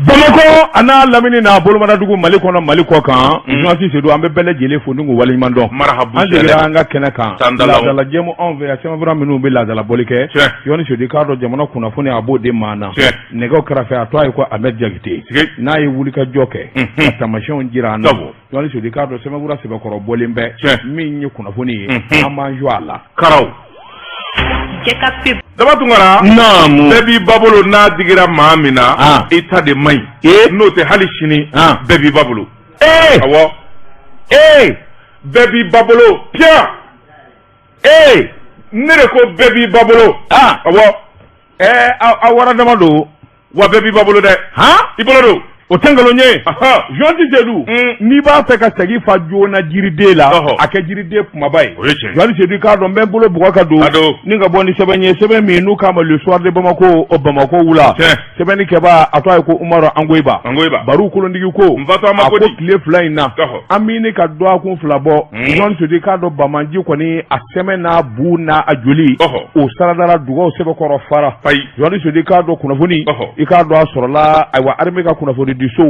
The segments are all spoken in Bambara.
Bamakɔ a n'a lamini n'a bolomadadugu, Mali kɔnɔ, Mali kɔ kan, journaliste Seydou, an bɛ bɛɛ lajɛlen fo ni k'u waleɲuman dɔn. Marahabu. An seginna an ka kɛnɛ kan. Tandalaw. Laadala jɛmu anw fɛ yan, sɛbɛnfura minnu bɛ laadala bɔli kɛ. Journaliste Seydou, k'a dɔn jamana kunnafoni, a b'o de maa na. Nɛgɛw kɛrɛfɛ, a tɔgɔ ye ko Ahmed Jakite. N'a ye wulikajɔ kɛ ka taamasiyɛnw jira an na. Journaliste Seydou, k'a dɔn sɛbɛnfura sɛbɛkɔrɔ bɔlen bɛ min ye kunnafoni ye, an b'an jɔ a la. Karaw. Daba Tunkara. Naamu. Bɛɛ b'i ba bolo, n'a digira maa min na, i ta de man ɲi. N'o tɛ, hali sini bɛɛ b'i ba bolo. Awɔ. Bɛɛ b'i ba bolo piyan. Ne de ko bɛɛ b'i ba bolo. Awɔ. A wara dama don. Wa bɛɛ b'i ba bolo dɛ. Han. I bolo don. O tɛ nkalon ye. Journaliste Seydou, n'i b'a fɛ ka segin fa joona jiriden la, a kɛ jiriden kumaba ye. O ye tiɲɛ. Journaliste Seydou, k'a dɔn n bɛ n bolo bugɔ ka don A don. ni ka bɔ ni sɛbɛn ye, sɛbɛn min n'u k'a ma Le Soir de Bamako, o Bamako wula. Sɛbɛnni kɛbaa, a tɔgɔ ye ko Umaru Angoyiba. Angoyiba. Baru kolontigi ko N fatɔ ma a ko ko di. tile 2 in na, an bɛ ne ka dɔgɔkun 2 bɔ. Journaliste Seydou, k'a dɔn banbaanci kɔni, a sɛmɛ n'a bu n'a a joli, o saradara dugaw sɛbɛkɔrɔ fara. Journaliste Seydou, k'a dɔn kunnafoni, i k'a dɔn a sɔrɔla, ayiwa, armée ka kunnafoni di so,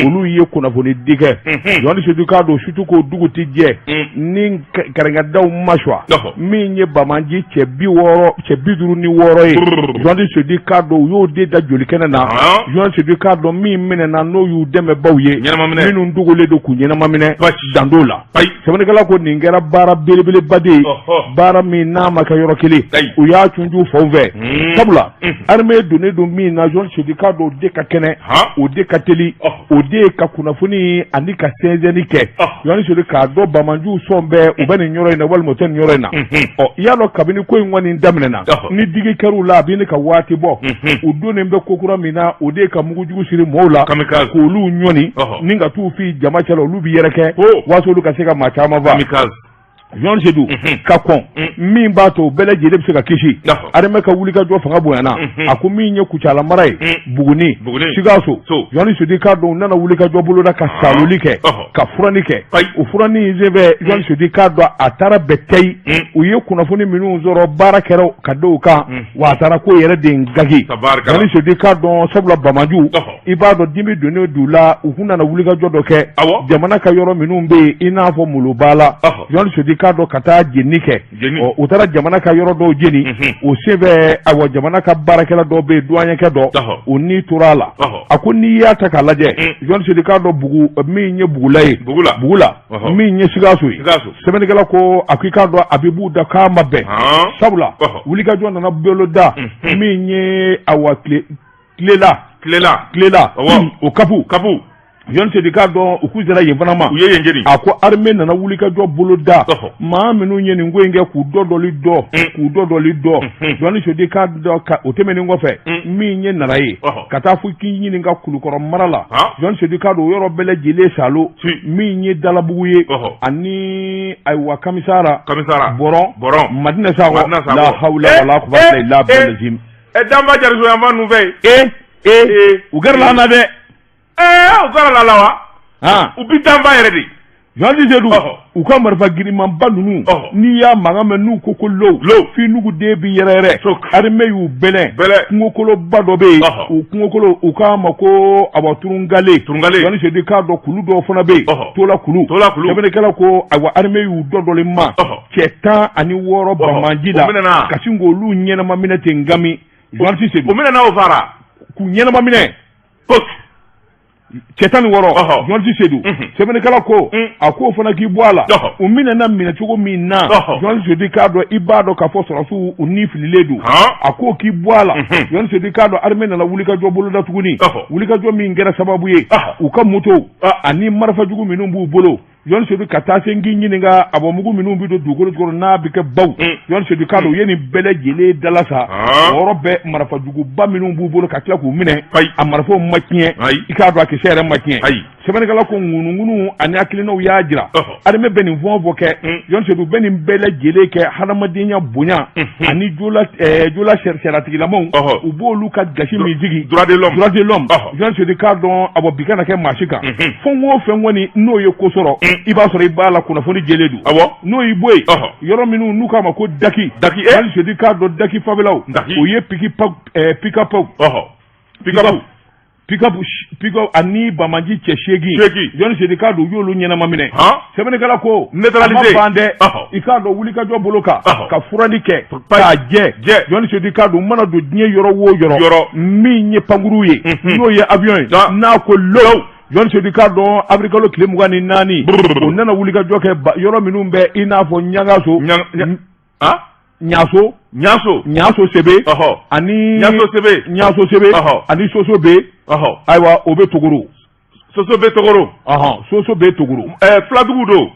olu ye kunnafoni di kɛ. Journaliste Seydou, k'a dɔn surtout ko dugu tɛ jɛ ni kɛrɛnkɛdaw ma suwa. Min ye banbaanci cɛ 60, cɛ 56 ye, journaliste Seydou, k'a dɔn u y'o de da joli kɛnɛ na. Journaliste Seydou, k'a dɔn min minɛna, n'o y'u dɛmɛbaw ye, minnu dogolen don k'u ɲɛnama minɛ, dan t'o la. Sɛbɛnnikɛla ko nin kɛra baara belebeleba de ye, baara min n'a ma kɛ yɔrɔ kelen, u y'a cuncu faw fɛ, sabula armée donnen don min na. Journaliste Seydou, k'a dɔn o de ka kɛnɛ, o de ka teli, o de ye ka kunnafoni ani ka sɛnsɛnni kɛ. Journaliste Seydou, k'a dɔn banbaanciw sɔn bɛɛ u bɛ nin yɔrɔ in na walima u tɛ nin yɔrɔ in na. Ɔ, i y'a dɔn kabini ko in kɔni daminɛna, ni digi kɛr'u la, a bɛ ne ka waati bɔ. U donnen bɛ ko kura min na, o de ye ka mugujugu siri mɔɔw la k'olu ɲɔni ni ka t'u fi jama cɛla, olu bɛ yɛrɛkɛ waasa olu ka se ka maa caman faa. Journaliste Seydou, ka kɔn min b'a to bɛɛ lajɛlen bɛ se ka kisi, armée ka wulikajɔ fanga bonyana. A ko min ye Kucala mara ye, Buguni, Sikaso, Journaliste Seydou, k'a dɔn u nana wulikajɔ boloda ka saloli kɛ, ka furanni kɛ. O furanni in senfɛ, Journaliste Seydou, k'a dɔn a taara bɛn tɛyi, u ye kunnafoni minnu sɔrɔ, baara kɛra ka dɔw kan, wa a taara ko yɛrɛ de gagi. Journaliste Seydou, k'a dɔn sabula banbaanciw, i b'a dɔn dimi donnen d'u la, u kun nana wulikajɔ dɔ kɛ jamana ka yɔrɔ minnu bɛ yen, i n'a fɔ Molobala. Journaliste Seydou, k'a dɔn ka taa jeni kɛ, u taara jamana ka yɔrɔ dɔw jeni. O senfɛ, ayiwa, jamana ka baarakɛla dɔw bɛ yen, duwanyɛkɛ dɔ, o ni tora a la. A ko n'i y'a ta k'a lajɛ, Journaliste Seydou, k'a dɔn bugu min ye Bugula ye, Bugula min ye Sikaso ye, sɛbɛnnikɛla ko a ko i k'a dɔn a bɛ b'u da k'a ma bɛn, sabula wulikajɔ nana boloda min ye, awa, tilela tilela o kapu kapu. Journaliste Seydou, k'a dɔn u k'u sera yen fana ma. U ye yen jeni. A ko armée nana wulikajɔ boloda, maa minnu ye nin ko in kɛ, k'u dɔ dɔli dɔ, k'u dɔ dɔli dɔ. Journaliste Seydou, k'a dɔn ka o tɛmɛnen kɔfɛ, min ye nara ye ka taa fo k'i ɲininka Kulukɔrɔ mara la, Journaliste Seydou, k'a dɔn o yɔrɔ bɛɛ lajɛlen salo, min ye Dalabugu ye ani, ayiwa, Kamisara, Bɔrɔn, Madina Sakɔ, la hawla wala quwwata illa billah. Danba Jariso yan fan ninnu fɛ yen. Ee, u gɛrɛla an na dɛ. U gɛrɛla la wa? U bi danba yɛrɛ de. Journaliste Seydou, u ka marifa girimanba ninnu, n'i y'a mankan mɛn n'u ko ko low f'i nuguden bi yɛrɛ yɛrɛ. Armée y'u bɛlɛn kungokoloba dɔ bɛ yen, u kungokolo u k'a ma ko awa Turungale. Journaliste Seydou, k'a dɔn kulu dɔw fana bɛ yen, Tola kulu. Sɛbɛnnikɛla ko ayiwa, armée y'u dɔ dɔlen ma cɛ 16 banbaanci la, ka sin k'olu ɲɛnama minɛ ten gami. Journaliste Seydou, u minɛna, o fara k'u ɲɛnama minɛ, cɛ 16. Journaliste Seydou, sɛbɛnnikɛla ko a k'o fana k'i bɔ a la, u minɛna minɛ cogo min na, Journaliste Seydou, k'a dɔn i b'a dɔn k'a fɔ sɔrɔdasiw u ni fililen don. A k'o k'i bɔ a la, Journaliste Seydou, k'a dɔn armée nana wulikajɔ boloda tuguni, wulikajɔ min kɛra sababu ye u ka motow ani marifajugu minnu b'u bolo, Journaliste Seydou, ka taa se n k'i ɲininka a bɔ mugu minnu bɛ don dugukolo jukɔrɔ n'a bɛ kɛ baw. Journaliste Seydou, k'a dɔn u ye nin bɛɛ lajɛlen dalasa o yɔrɔ bɛɛ, marifajuguba minnu b'u bolo, ka tila k'u minɛ, a marifaw ma tiɲɛ, i k'a dɔn a kisɛ yɛrɛ ma tiɲɛ. Sɛbɛnnikɛla ko ŋunuŋunu ani hakilinaw y'a jira, armée bɛ nin fɛn o fɛn kɛ, Journaliste Seydou, bɛ nin bɛɛ lajɛlen kɛ hadamadenya bonya ani jola jola sariyatigilamaw, u b'olu ka gasi min jigin. Droit de l'homme. Droit de l'homme. Journaliste Seydou, k'a dɔn a bɔ bi kana kɛ maa si kan. Fɛn o fɛn kɔni n'o ye ko sɔrɔ, i b'a sɔrɔ i b'a la kunnafoni jɛlen don. N'o y'i bɔ yen, yɔrɔ minnu n'u k'a ma ko Daki, Journaliste Seydou, k'a dɔn Daki fabelaw, u ye piki pick-up pick-up. Pick-up ani banbaanci cɛ 8 8 Jɔnni Sedu k'a dɔn u y'olu ɲɛnama minɛ sɛbɛnnikɛla ko neutralisé a ma ban dɛ i k'a dɔn wulikajɔ bolo kan ka furanni kɛ k'a jɛ Jɔnni Sedu k'a dɔn u mana don diɲɛ yɔrɔ o yɔrɔ min ye pankuru ye n'o ye avion ye n'a ko low Jɔnni Sedu k'a dɔn avril kalo tile 24 u nana wulikajɔ kɛ yɔrɔ minnu bɛ i n'a fɔ ɲangaso ɲaso ɲaso ɲaso sebe ani ɲaso sebe ɲaso sebe ani soso be ayiwa o bɛ togoro soso bɛ togoro soso bɛ togoro filadugu don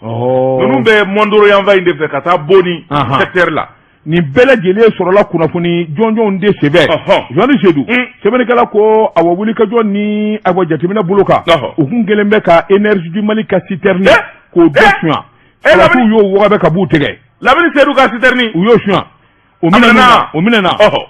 ninnu bɛ mɔndoro yanfan in de fɛ ka taa boni secteur la nin bɛɛ lajɛlen sɔrɔla kunnafoni jɔnjɔnw de senfɛ Jɔnni Sedu sɛbɛnnikɛla ko awa wulikajɔ ni awa jateminɛ bolo kan u kun kɛlen bɛ ka énergie du Mali ka citerne k'o dɔ suɲɛ sɔrɔdasiw y'o wɔgɔbɛ ka b'u tɛgɛ Lamini Sedu ka citerne u y'o suɲɛ o minɛna o minɛna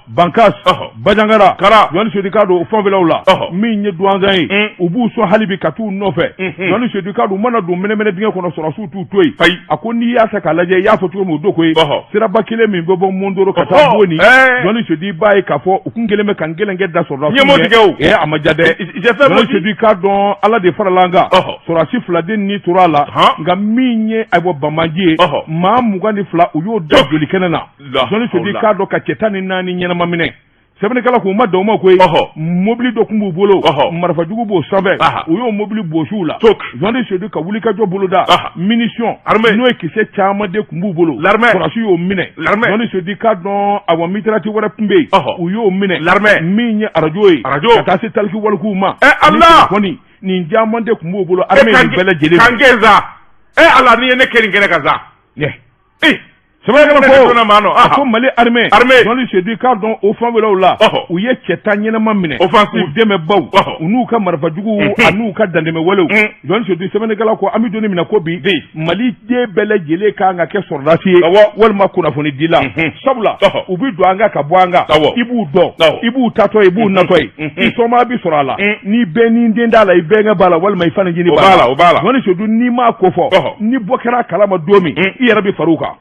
Bankas Bajangara Jɔnni Sedu k'a dɔn o fanfɛlaw la min ye Duwanzan ye u b'u sɔn hali bi ka t'u nɔfɛ Jɔnni Sedu k'a dɔn u mana don mɛnɛmɛnɛ dingɛ kɔnɔ sɔrɔdasiw t'u to yen a ko n'i y'a ta k'a lajɛ i y'a fɔ cogo min o don koyi siraba kelen min bɛ bɔ Mondoro ka taa Boni Jɔnni Sedu i b'a ye k'a fɔ u kun kɛlen bɛ ka ngɛlɛnkɛ da sɔrɔdasiw ɲɛ a ma ja dɛ Jɔnni Sedu k'a dɔn Ala de farala an kan sɔrɔdasi fila de ni tora a la nka min ye ayiwa banbaanci ye maa 22 u y'o da joli kɛnɛ na Jɔnni Sedu k'a dɔn ka cɛ 14 ɲɛnama minɛ sɛbɛnnikɛla k'u ma dan o ma koyi mobili dɔ tun b'u bolo marifajugu b'o sanfɛ u y'o mobili bɔsi u la Jɔnni Sedu ka wulikajɔ boloda munition n'o ye kisɛ caman de tun b'u bolo sɔrɔdasi y'o minɛ Jɔnni Sedu k'a dɔn awa mitraillette wɛrɛ tun bɛ yen u y'o minɛ min ye arajo ye ka taa se taliki walikuw ma ala nin caman de tun b'u bolo armée nin bɛɛ lajɛlen kan sa e ala n'i ye ne kɛ nin kɛnɛ kan sa sɛbɛnnikɛla ko a ko Mali armée Jɔnni Sedu k'a dɔn o fanfɛlaw la u ye cɛ 10 ɲɛnama minɛ u dɛmɛbaw u n'u ka marifajuguw an'u ka dantɛmɛwalew Jɔnni Sedu sɛbɛnnikɛla ko an bɛ don min na ko bi Mali den bɛɛ lajɛlen kan ka kɛ sɔrɔdasi ye walima kunnafonidila sabula u bɛ don an kan ka bɔ an kan i b'u dɔn i b'u taatɔ i b'u natɔ ye i sɔnma bɛ sɔrɔ a la n'i bɛn n'i den t'a la i bɛnkɛ b'a la walima i fanicinin b'a la Jɔnni Sedu n'i m'a ko fɔ ni bɔ kɛra a kalama don min i yɛrɛ bɛ far'u kan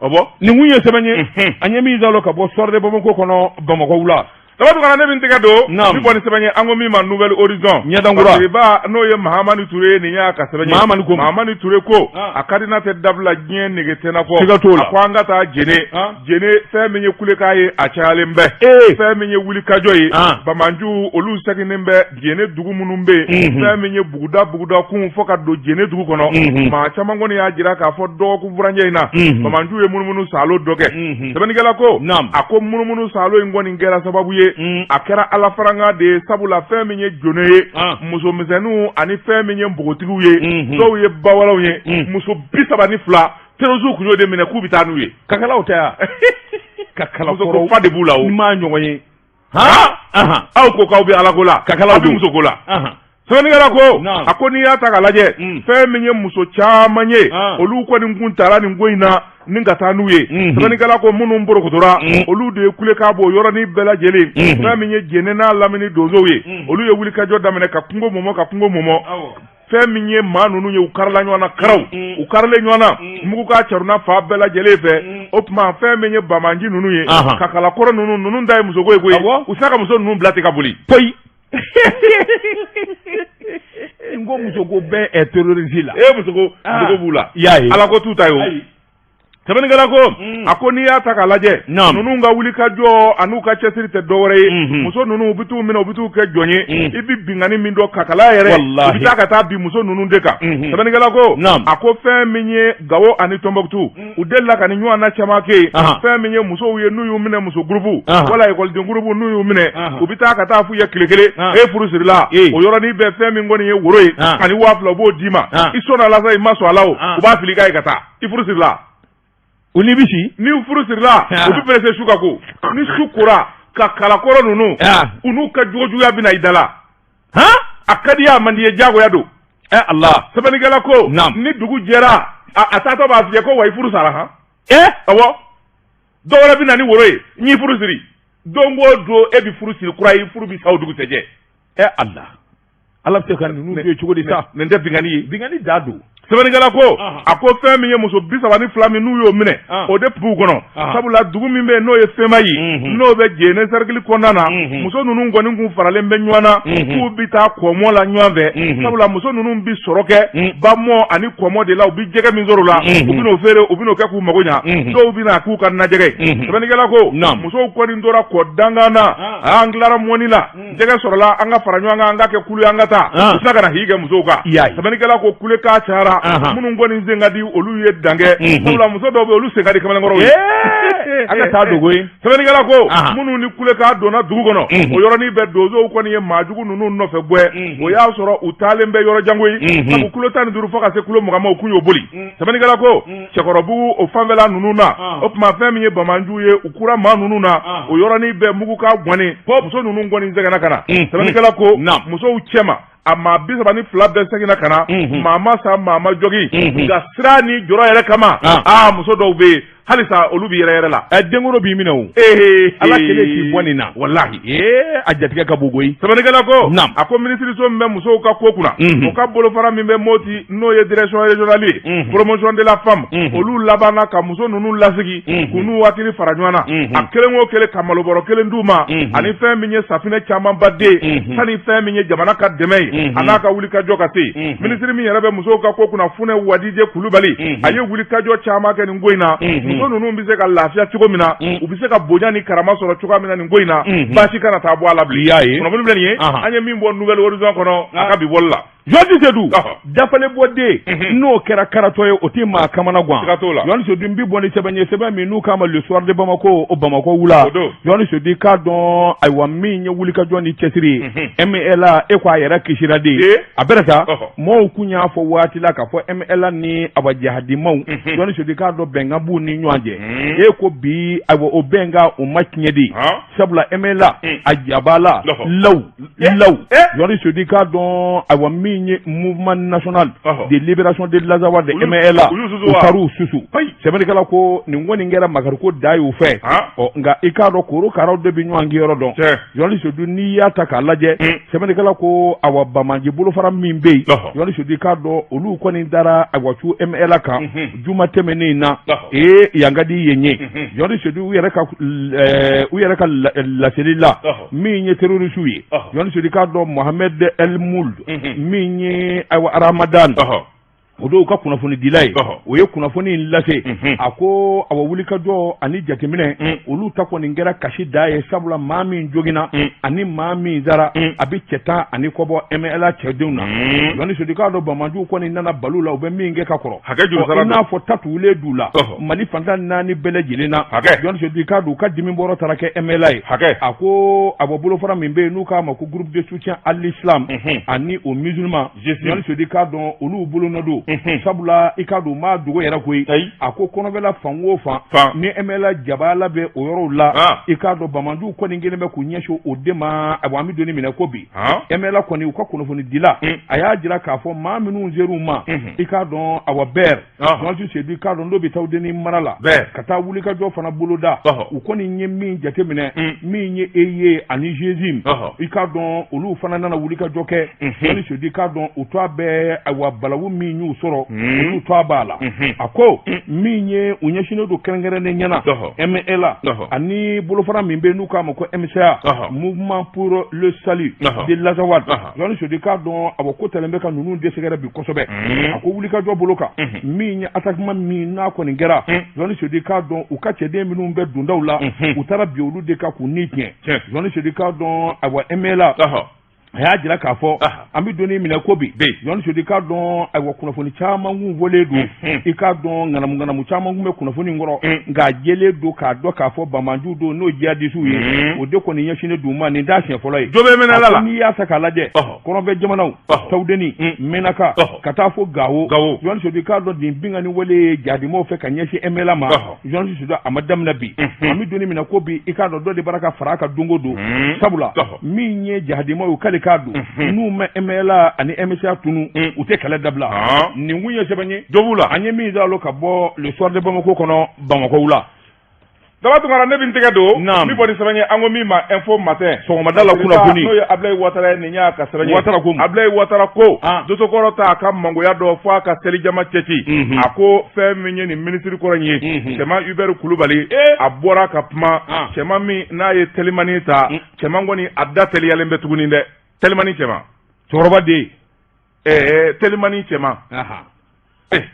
nin kun ye sɛbɛn ye an ye min dalo ka bɔ Soir de Bamako kɔnɔ Bamakɔ wula Daba Tunkara ne bɛ n tɛgɛ don n bɛ bɔ ni sɛbɛn ye an ko min ma Nouvel Horizon ɲɛdankura ba n'o ye Mahamani Ture ye nin y'a ka sɛbɛn ye Mahamani ko Mahamani Ture ko a ka di n'a tɛ dabila diɲɛ nege tɛ n na fɔ siga t'o la a ko an ka taa Jene Jene fɛn min ye kulekan ye a cayalen bɛ fɛn min ye wulikajɔ ye banbaanciw olu seginnen bɛ Jene dugu minnu bɛ yen fɛn min ye buguda buguda kun fo ka don Jene dugu kɔnɔ maa caman kɔni y'a jira k'a fɔ dɔgɔkun furancɛ in na banbaanciw ye munumunu saalo dɔ kɛ sɛbɛnnikɛla ko a ko munumunu saalo in kɔni kɛra sababu ye a kɛra ala farankan de ye sabula fɛn min ye Jene ye musomisɛnninw ani fɛn min ye npogotigiw ye dɔw ye bawalaw ye muso 32 terroristew tun y'o de minɛ k'u bɛ taa n'u ye kakalaw tɛ yan kakala fa de b'u la o ni m'a ɲɔgɔn ye aw ko k'aw bɛ ala ko la kakalaw bɛ muso ko la sɛbɛnnikɛla ko a ko n'i y'a ta k'a lajɛ fɛn min ye muso caman ye olu kɔni kun taara nin ko in na ni ka taa n'u ye sɛbɛnnikɛla ko minnu porokotora olu de ye kulekan bɔ yɔrɔnin bɛɛ lajɛlen fɛn min ye Jene n'a lamini donsow ye olu ye wulikajɔ daminɛ ka kungo mɔmɔ ka kungo mɔmɔ fɛn min ye maa ninnu ye u karila ɲɔgɔn na karaw u karilen ɲɔgɔn na mugukan carunna fan bɛɛ lajɛlen fɛ o tuma fɛn min ye banbaanci ninnu ye kakalakɔrɔ ninnu ninnu ta ye musoko ye koyi u sera ka muso ninnu bila ten ka boli poyi n ko musoko bɛ terroriste la e musoko b'u la i y'a ye ala ko t'u ta ye o sɛbɛnnikɛla ko a ko n'i y'a ta k'a lajɛ ninnu ka wulikajɔ an'u ka cɛsiri tɛ dɔwɛrɛ ye muso ninnu u bɛ t'u minɛ u bɛ t'u kɛ jɔn ye i bɛ binkanni min dɔn kakala yɛrɛ u bɛ taa ka taa bin muso ninnu de kan sɛbɛnnikɛla ko a ko fɛn min ye Gawo ani Tɔnbɔkutu u delila ka nin ɲɔgɔnna caman kɛ yen fɛn min ye musow ye n'u y'u minɛ muso gurupu wala ekɔliden gurupu n'u y'u minɛ u bɛ taa ka taa f'u ye tile kelen e furu sirila o yɔrɔnin bɛɛ fɛn min kɔni ye woro ye ani 2000 u b'o d'i ma i sɔnna a la sa i ma sɔn a la o u b'a fili i kan ye ka taa i furu sirila u ni bɛ si ni furu sirila u bɛ pressé su ka ko ni su kora kakalakɔrɔ ninnu u n'u ka jogojuguya bɛ na i da la a ka di a man di ye diyagoya don ɛ ala sɛbɛnnikɛla ko ni dugu jɛra a taatɔ b'a f'i ye ko wa i furu sara han awɔ dɔw wɛrɛ bɛ na ni woro ye n y'i furu siri don o don e bɛ furu siri kura ye i furu bɛ sa o dugusɛjɛ ɛ ala ala bɛ se ka ninnu to yen cogo di sa nin tɛ binkanni ye binkanni da don. Sɛbɛnnikɛla ko a ko fɛn min ye muso 32 min n'u y'o minɛ o de b'u kɔnɔ sabula dugu min bɛ yen n'o ye Femayi n'o bɛ Jene cercle kɔnɔna na, muso ninnu kɔni kun faralen bɛ ɲɔgɔn na k'u bɛ taa kɔmɔ la ɲɔgɔn fɛ, sabula muso ninnu bɛ sɔrɔ kɛ bamɔ ani kɔmɔ de la. U bɛ jɛgɛ min sɔrɔ o la, u bɛn'o feere, u bɛn'o kɛ k'u mago ɲa, dɔw bɛna k'u ka najɛgɛ ye. Sɛbɛnnikɛla ko musow kɔni tora kɔ dankan na. An tilara mɔni la, jɛgɛ sɔrɔla, an ka fara ɲɔgɔn kan, an ka kɛ kulu ye, an ka taa. U tɛna ka na hi kɛ musow kan. Sɛbɛnnikɛla ko kulekan cayara, minnu kɔni sen ka di, olu ye dan kɛ, sabula muso dɔw bɛ olu sen ka di kamalenkɔrɔw ye. An ka taa dogo ye. Sɛbɛnnikɛla ko minnu ni kulekan donna dugu kɔnɔ, o yɔrɔnin bɛɛ donsow kɔni ye maajugu ninnu nɔfɛ gwɛ. O y'a sɔrɔ u taalen bɛ yɔrɔ jan koyi, sabu kilo 15 fo ka se kilo 20 ma, u kun y'o boli. Sɛbɛnnikɛla ko Cɛkɔrɔbugu o fanfɛla ninnu na, o tuma fɛn min ye bamanjuw ye, u kura maa ninnu na, o yɔrɔnin bɛɛ mugu ka gɔni, muso ninnu kɔni seginna ka na. Sɛbɛnnikɛla ko musow cɛma, a maa 32 bɛɛ seginna ka na, maa ma sa, maa ma jogin, nka siran ni jɔrɔ yɛrɛ kama, aa, muso dɔw bɛ yen halisa olu bɛ yɛrɛ yɛrɛ la. Ɛ, denkoro b'i minɛ o. Ee. Ala kelen k'i bɔ nin na. Walahi. Ee, a jatigɛ ka bon koyi. Sɛbɛnnikɛla ko a ko minisiriso min bɛ musow ka ko kunna, o ka bolofara min bɛ Moti, n'o ye direction régionale ye promotion de la femme, olu labanna ka muso ninnu lasigi k'u n'u hakili fara ɲɔgɔn na, a kelen o kelen ka malobɔrɔ kelen d'u ma ani fɛn min ye safinɛ camanba den, sani fɛn min ye jamana ka dɛmɛ ye a n'a ka wulikajɔ ka se. Minisiri min yɛrɛ bɛ musow ka ko kunna, Funɛ Wadije Kulubali, a ye wulikajɔ caman kɛ nin ko in na, muso ninnu bɛ se ka lafiya cogo min na, u bɛ se ka bonya ni karama sɔrɔ cogoya min na nin ko in na, baasi kana taa bɔ a la bilen. I y'a ye. Kunnafoni filɛ nin ye, an ye min bɔ Nouvel Horizon kɔnɔ a ka bi bɔli la. Journaliste Seydou, dafalen bɔ den, n'o kɛra karatɔ ye, o tɛ maa kamana gan. Siga t'o la. Journaliste Seydou, n bɛ bɔ ni sɛbɛn ye, sɛbɛn min n'u k'a ma Le Soir de Bamako, o Bamakɔ wula. O don. Journaliste Seydou, k'a dɔn, ayiwa, min ye wulikajɔ ni cɛsiri ye, MNLA, e ko a yɛrɛ kisira de. A bɛrɛ sa, mɔgɔw kun y'a fɔ waati la k'a fɔ MNLA ni awa jahadimaw, Journaliste Seydou, k'a dɔn bɛnkan b'u ni ɲɔgɔn cɛ. E ko bi, ayiwa, o bɛnkan o ma tiɲɛ de, sabula MNLA a jabala law law. Journaliste Seydou, k'a dɔn, ayiwa, min ye Mouvement national de libération de l'Azawad, MNLA, u taar'u susu. Sɛbɛnnikɛla ko nin kɔni kɛra makariko da y'u fɛ. Ɔ, nka i k'a dɔn korokaraw de bɛ ɲɔgɔn kiyɔrɔ dɔn. Journaliste Seydou, n'i y'a ta k'a lajɛ, sɛbɛnnikɛla ko awa bamanji bolofara min bɛ yen, Journaliste Seydou, k'a dɔn olu kɔni dara awa cu MNLA kan juma tɛmɛnen in na. Ee, yan ka di yen ye. Journaliste Seydou, u yɛrɛ ka laseli la, min ye terroristew ye, Journaliste Seydou, k'a dɔn Mohamed El Mould, min ye ayiwa Ramadan, o dɔw ka kunnafonidila ye, o ye kunnafoni in lase. A ko awa wulikajɔ ani jateminɛ, olu ta kɔni kɛra kasi da ye, sabula maa min joginna ani maa min sara, a bɛ cɛ 10 ani kɔ bɔ MNLA cɛdenw na. Journaliste Seydou, k'a dɔn bamanjiw kɔni nana balo la, u bɛ min kɛ ka kɔrɔ hakɛ joli sara? I n'a fɔ tatuwulen d'u la Mali fan 14 bɛɛ lajɛlen na. Hakɛ. Journaliste Seydou, k'a dɔn u ka dimi bɔrɔ taara kɛ MNLA ye. Hakɛ. A ko a bɔ bolofara min bɛ yen n'u k'a ma ko Groupe de soutien à l'islam ani aux musulmans, Journaliste Seydou, k'a dɔn olu bolonɔ don, sabula i k'a dɔn u m'a dogo yɛrɛ koyi. A ko kɔnɔfɛla fan o fan ni MNLA jabala bɛ o yɔrɔw la, i k'a dɔn bamanjiw kɔni kelen bɛ k'u ɲɛsin o de ma. Ayiwa, an bɛ don minɛ ko bi, MNLA kɔni, u ka kunnafonidila, a y'a jira k'a fɔ maa minnu ser'u ma, i k'a dɔn awa bɛɛ, Journaliste Seydou, k'a dɔn n'o bɛ Tawudeni mara la, ka taa wulikajɔ fana boloda. U kɔni ye min jateminɛ, min ye EIA ani GSIM, i k'a dɔn olu fana nana wulikajɔ kɛ. Journaliste Seydou, k'a dɔn u tɔgɔ bɛ, ayiwa, balawu min y'u sɔrɔ, olu tɔgɔ b'a la. A ko min ye u ɲɛsinnen don kɛrɛnkɛrɛnnen ɲɛna MNLA ani bolofara min bɛ n'u k'a ma ko MSA, Mouvement pour le salut de l'Azawad. Journaliste Seydou, k'a dɔn awa ko talen bɛ ka ninnu de sɛgɛrɛ bi kosɛbɛ. A ko wulikajɔ bolo kan, min ye attaquement min n'a kɔni kɛra, Journaliste Seydou, k'a dɔn u ka cɛden minnu bɛ dondaw la, u taara bin olu de kan k'u ni tiɲɛ. Journaliste Seydou, k'a dɔn ayiwa MNLA, a y'a jira k'a fɔ an bɛ don minɛ ko bi, Journaliste Seydou, k'a dɔn ayiwa kunnafoni caman kun fɔlen don, i k'a dɔn ŋanamu ŋanamu caman kun bɛ kunnafoni kɔrɔ, nka a jɛlen don k'a dɔn k'a fɔ bamanjiw don, n'o jihadisiw ye, o de kɔni ɲɛsinnen d'u ma. Nin t'a siɲɛ fɔlɔ ye. Jo bɛ MNLA la. N'i y'a ta k'a lajɛ, kɔrɔnfɛ jamanaw, Tawudeni, Menaka, ka taa fo Gawo, Journaliste Seydou, k'a dɔn nin binkanni wale ye jihadimaw fɛ ka ɲɛsin MNLA ma, Journaliste Seydou, a ma daminɛ bi. An bɛ don minɛ ko bi, i k'a dɔn dɔ de bara ka fara a kan don o don, sabula min ye jihadimaw ye, k'ale k'a dɔn n'u ma MNLA ani MSA tunu, u tɛ kɛlɛ dabila. Nin kun ye sɛbɛn ye jo b'u la an ye min zalo ka bɔ Le Soir de Bamako kɔnɔ, Bamakɔ la. Daba Tunkara, ne bɛ n tɛgɛ don. Naam. N bɛ bɔ ni sɛbɛn ye, an ko min ma Info Matin. Sɔgɔmada la kunnafoni. N'o ye Ablaye Watara ye, nin y'a ka sɛbɛn ye. Watara ko mun? Ablaye Watara ko Ah. dosokɔrɔ t'a ka mangoya dɔn fo a ka selijama cɛci. A ko fɛn min ye nin minisiri kɔrɔ in ye, Cɛman Hubert Kulubali, Eh. a bɔra ka kuma. Ah. Cɛman min n'a ye telimani ta, cɛman kɔni a da teliyalen bɛ tuguni dɛ. Telimani cɛman. Cɛkɔrɔba den. Ɛɛ, telimani cɛman. Eh,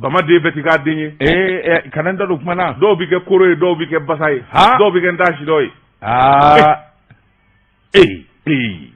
bama den bɛɛ ti k'a den ye. Ee, kana n da don kuma na. Dɔw bɛ kɛ koro ye, dɔw bɛ kɛ basa ye, Ha? dɔw bɛ kɛ n t'a si dɔ ye. Aa, ee ee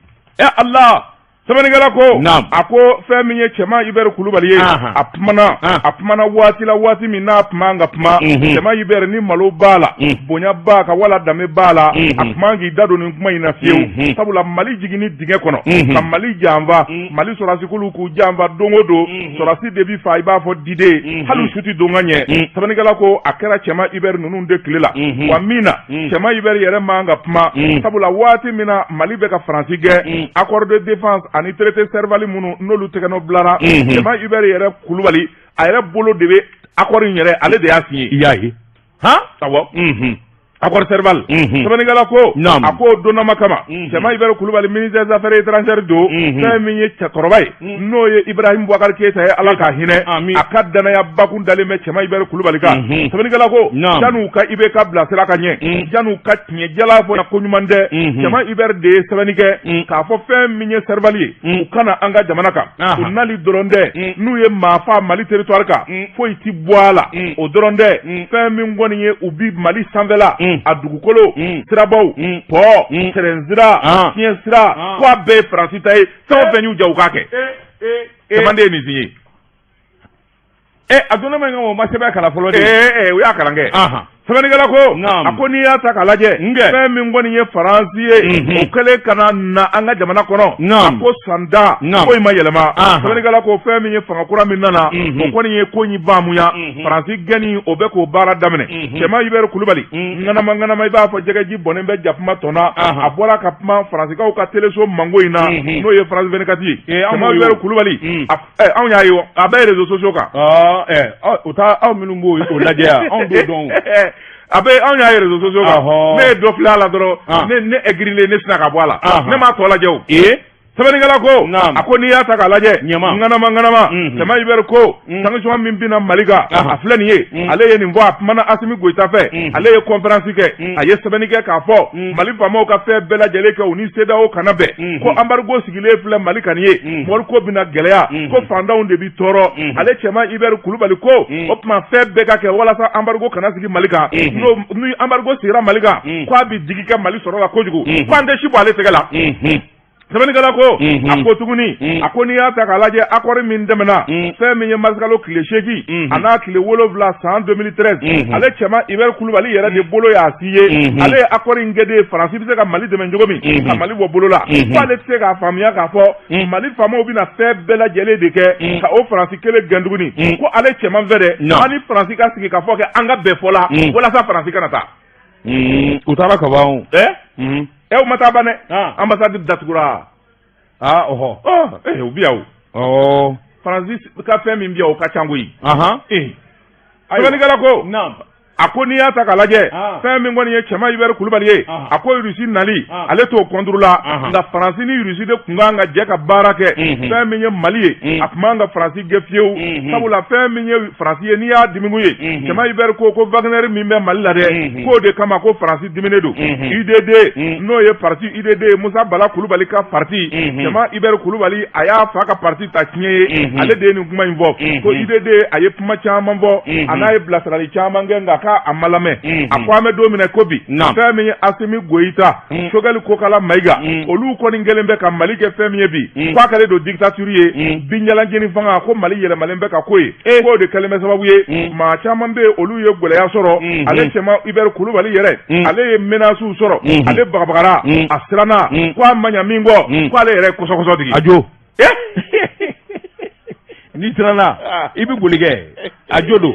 Ala, sɛbɛnnikɛla ko, Naam. a ko fɛn min ye Cɛman Hubert Kulubali ye, a kumana, a kumana waati la, waati min n'a tun man ka kuma. Cɛman Hubert, ni malo b'a la, bonya b'a kan wala danbe b'a la, a tun man k'i da don nin kuma in na fiyewu, sabula Mali jiginni dingɛ kɔnɔ ka Mali janfa, Mali sɔrɔdasikulu k'u janfa don o don, sɔrɔdasi de bi fa i b'a fɔ diden, hali su ti don ka ɲɛ. Sɛbɛnnikɛla ko a kɛra Cɛman Hubert ninnu de tile la, wa min na Cɛman Hubert yɛrɛ man ka kuma, sabula waati min na Mali bɛ ka Faransi gɛn, accord de défense ani traité Serval minnu n'olu tɛgɛnɔ bilara, Cɛman Hubert yɛrɛ Kulubali, a yɛrɛ bolo de bɛ accord in yɛrɛ, ale de y'a signé. I y'a ye. Han, awɔ, accord Serval. Sɛbɛnnikɛla ko, Naam. a ko donnama kama, Cɛman Hubert Kulubali, ministre des Affaires étrangères don, fɛn min ye cɛkɔrɔba ye, n'o ye Ibrahim Boubacar Keita ye, Ala ka hinɛ, Amin. a ka danaya bakun dalen bɛ Cɛman Hubert Kulubali kan. Sɛbɛnnikɛla ko, Naam. jan'u ka IBK bilasira ka ɲɛ, jan'u ka tiɲɛ jala fɔ ko ɲuman tɛ, Cɛman Hubert de ye sɛbɛnni kɛ k'a fɔ fɛn min ye Serval ye, u kana an ka jamana kan. U nali dɔrɔn tɛ, n'u ye maa faa Mali territoire kan, foyi ti bɔ a la. O dɔrɔn tɛ, fɛn min kɔni ye u bi Mali sanfɛla, a dugukolo, sirabaw, pɔ tɛrɛn sira, fiɲɛ sira, ko a bɛɛ ye Faransi ta ye. Fɛn o fɛn y'u ja, u k'a kɛ. Cɛman de ye nin signé. A donna ma o ma sɛbɛn kalan fɔlɔ de. Ee, u y'a kalan kɛ. Sɛbɛnnikɛla ko, a ko n'i y'a ta k'a lajɛ, fɛn min kɔni ye Faransi ye, o kɛlen ka na an ka jamana kɔnɔ, a ko sanda foyi ma yɛlɛma. Sɛbɛnnikɛla ko fɛn min ye fanga kura min nana, o kɔni ye ko in faamuya, Faransi gɛnni o bɛ k'o baara daminɛ. Cɛman Hubert Kulubali, ŋanama ŋanama, i b'a fɔ jɛgɛji bɔnnen bɛ jakuma tɔn na, a bɔra ka kuma Faransikaw ka teleso mango in na, n'o ye France 24 ye. Cɛman Hubert Kulubali, anw y'a ye, a bɛ réseaux sociaux kan. O taa aw minnu b'o lajɛ yan, anw t'o dɔn. A bɛ, anw y'a ye réseaux sociaux kan. Ne ye dɔ filɛ a la dɔrɔn, ne aigrilen, ne sinna ka bɔ a la, ne m'a tɔ lajɛ o. Sɛbɛnnikɛla ko, a ko n'i y'a ta k'a lajɛ, ŋanama ŋanama, Cɛman Hubert ko sanction min binna Mali kan, a filɛ nin ye, ale ye nin fɔ. A kumana Asimi Goyita fɛ, ale ye conférence kɛ, a ye sɛbɛnni kɛ k'a fɔ Mali faamaw ka fɛn bɛɛ lajɛlen kɛ u ni CEDEAO kana bɛn, ko embargo sigilen filɛ Mali kan nin ye, mɔri ko bɛna gɛlɛya, ko fantanw de bi tɔɔrɔ. Ale Cɛman Hubert Kulubali ko o tuma fɛn bɛɛ ka kɛ walasa embargo kana sigi Mali kan. Ni embargo sigira Mali kan, ko a bɛ digi kɛ Mali sɔrɔ la kojugu, ko an tɛ si bɔ ale tɛgɛ la. Sɛbɛnnikɛla ko, a ko tuguni, a ko n'i y'a ta k'a lajɛ, accord min tɛmɛna, fɛn min ye marisikalo tile 8 a n'a tile 7 san 2013, ale Cɛman Hubert Kulubali yɛrɛ de bolo y'a signé. Ale ye accord in kɛ de ye Faransi bɛ se ka Mali dɛmɛ cogo min ka Mali bɔ bolo la. Ko ale tɛ se k'a faamuya k'a fɔ Mali faamaw bɛna fɛn bɛɛ lajɛlen de kɛ ka o Faransi kelen gɛn tuguni. Ko ale Cɛman fɛ dɛ, an ni Faransi ka sigi ka fɔ kɛ an ka bɛn fɔ la walasa Faransi kana taa. U taara ka ban. Ɛ, u ma taa ban dɛ, ambassade datugura. Aa, ɔhɔ. Ɔ, u bi yan o. Faransi ka fɛn min bi yan, o ka ca koyi. Sɛbɛnnikɛla ko, a ko n'i y'a ta k'a lajɛ, fɛn min kɔni ye Cɛman Hubert Kulubali ye, a ko Rusi nali, ale t'o contre la, nka Faransi ni Rusi de tun kan ka jɛ ka baara kɛ. Fɛn min ye Mali ye, a tun man ka Faransi gɛn fiyewu, sabula fɛn min ye Faransi ye, n'i y'a dimikun ye, Cɛman Hubert ko Wagner min bɛ Mali la dɛ, k'o de kama ko Faransi diminen don. UDD, n'o ye parti UDD ye, Musa Bala Kulubali ka parti, Cɛman Hubert Kulubali, a y'a fa ka parti ta tiɲɛ ye, ale de ye nin kuma in fɔ, ko UDD, a ye kuma caman fɔ, a n'a ye bilasirali caman kɛ, nka k'a ma lamɛn. A ko an bɛ don min na ko bi, fɛn min ye Asimi Goyita, Sogɛli Kokala Mayiga, olu kɔni kɛlen bɛ ka Mali kɛ fɛn min ye bi, k'a kɛlen don dictature ye, binjalanjeni fanga, ko Mali yɛlɛmalen bɛ ka ko ye, k'o de kɛlen bɛ sababu ye maa caman bɛ yen, olu ye gɛlɛya sɔrɔ. Ale Cɛman Hubert Kulubali yɛrɛ, ale ye menaces sɔrɔ, ale bagabagara, a siranna, ko a ma ɲa min kɔ, ko ale yɛrɛ ye kɔsɔkɔsɔ digi. A jo, n'i siranna, i bɛ boli kɛ, a jo don.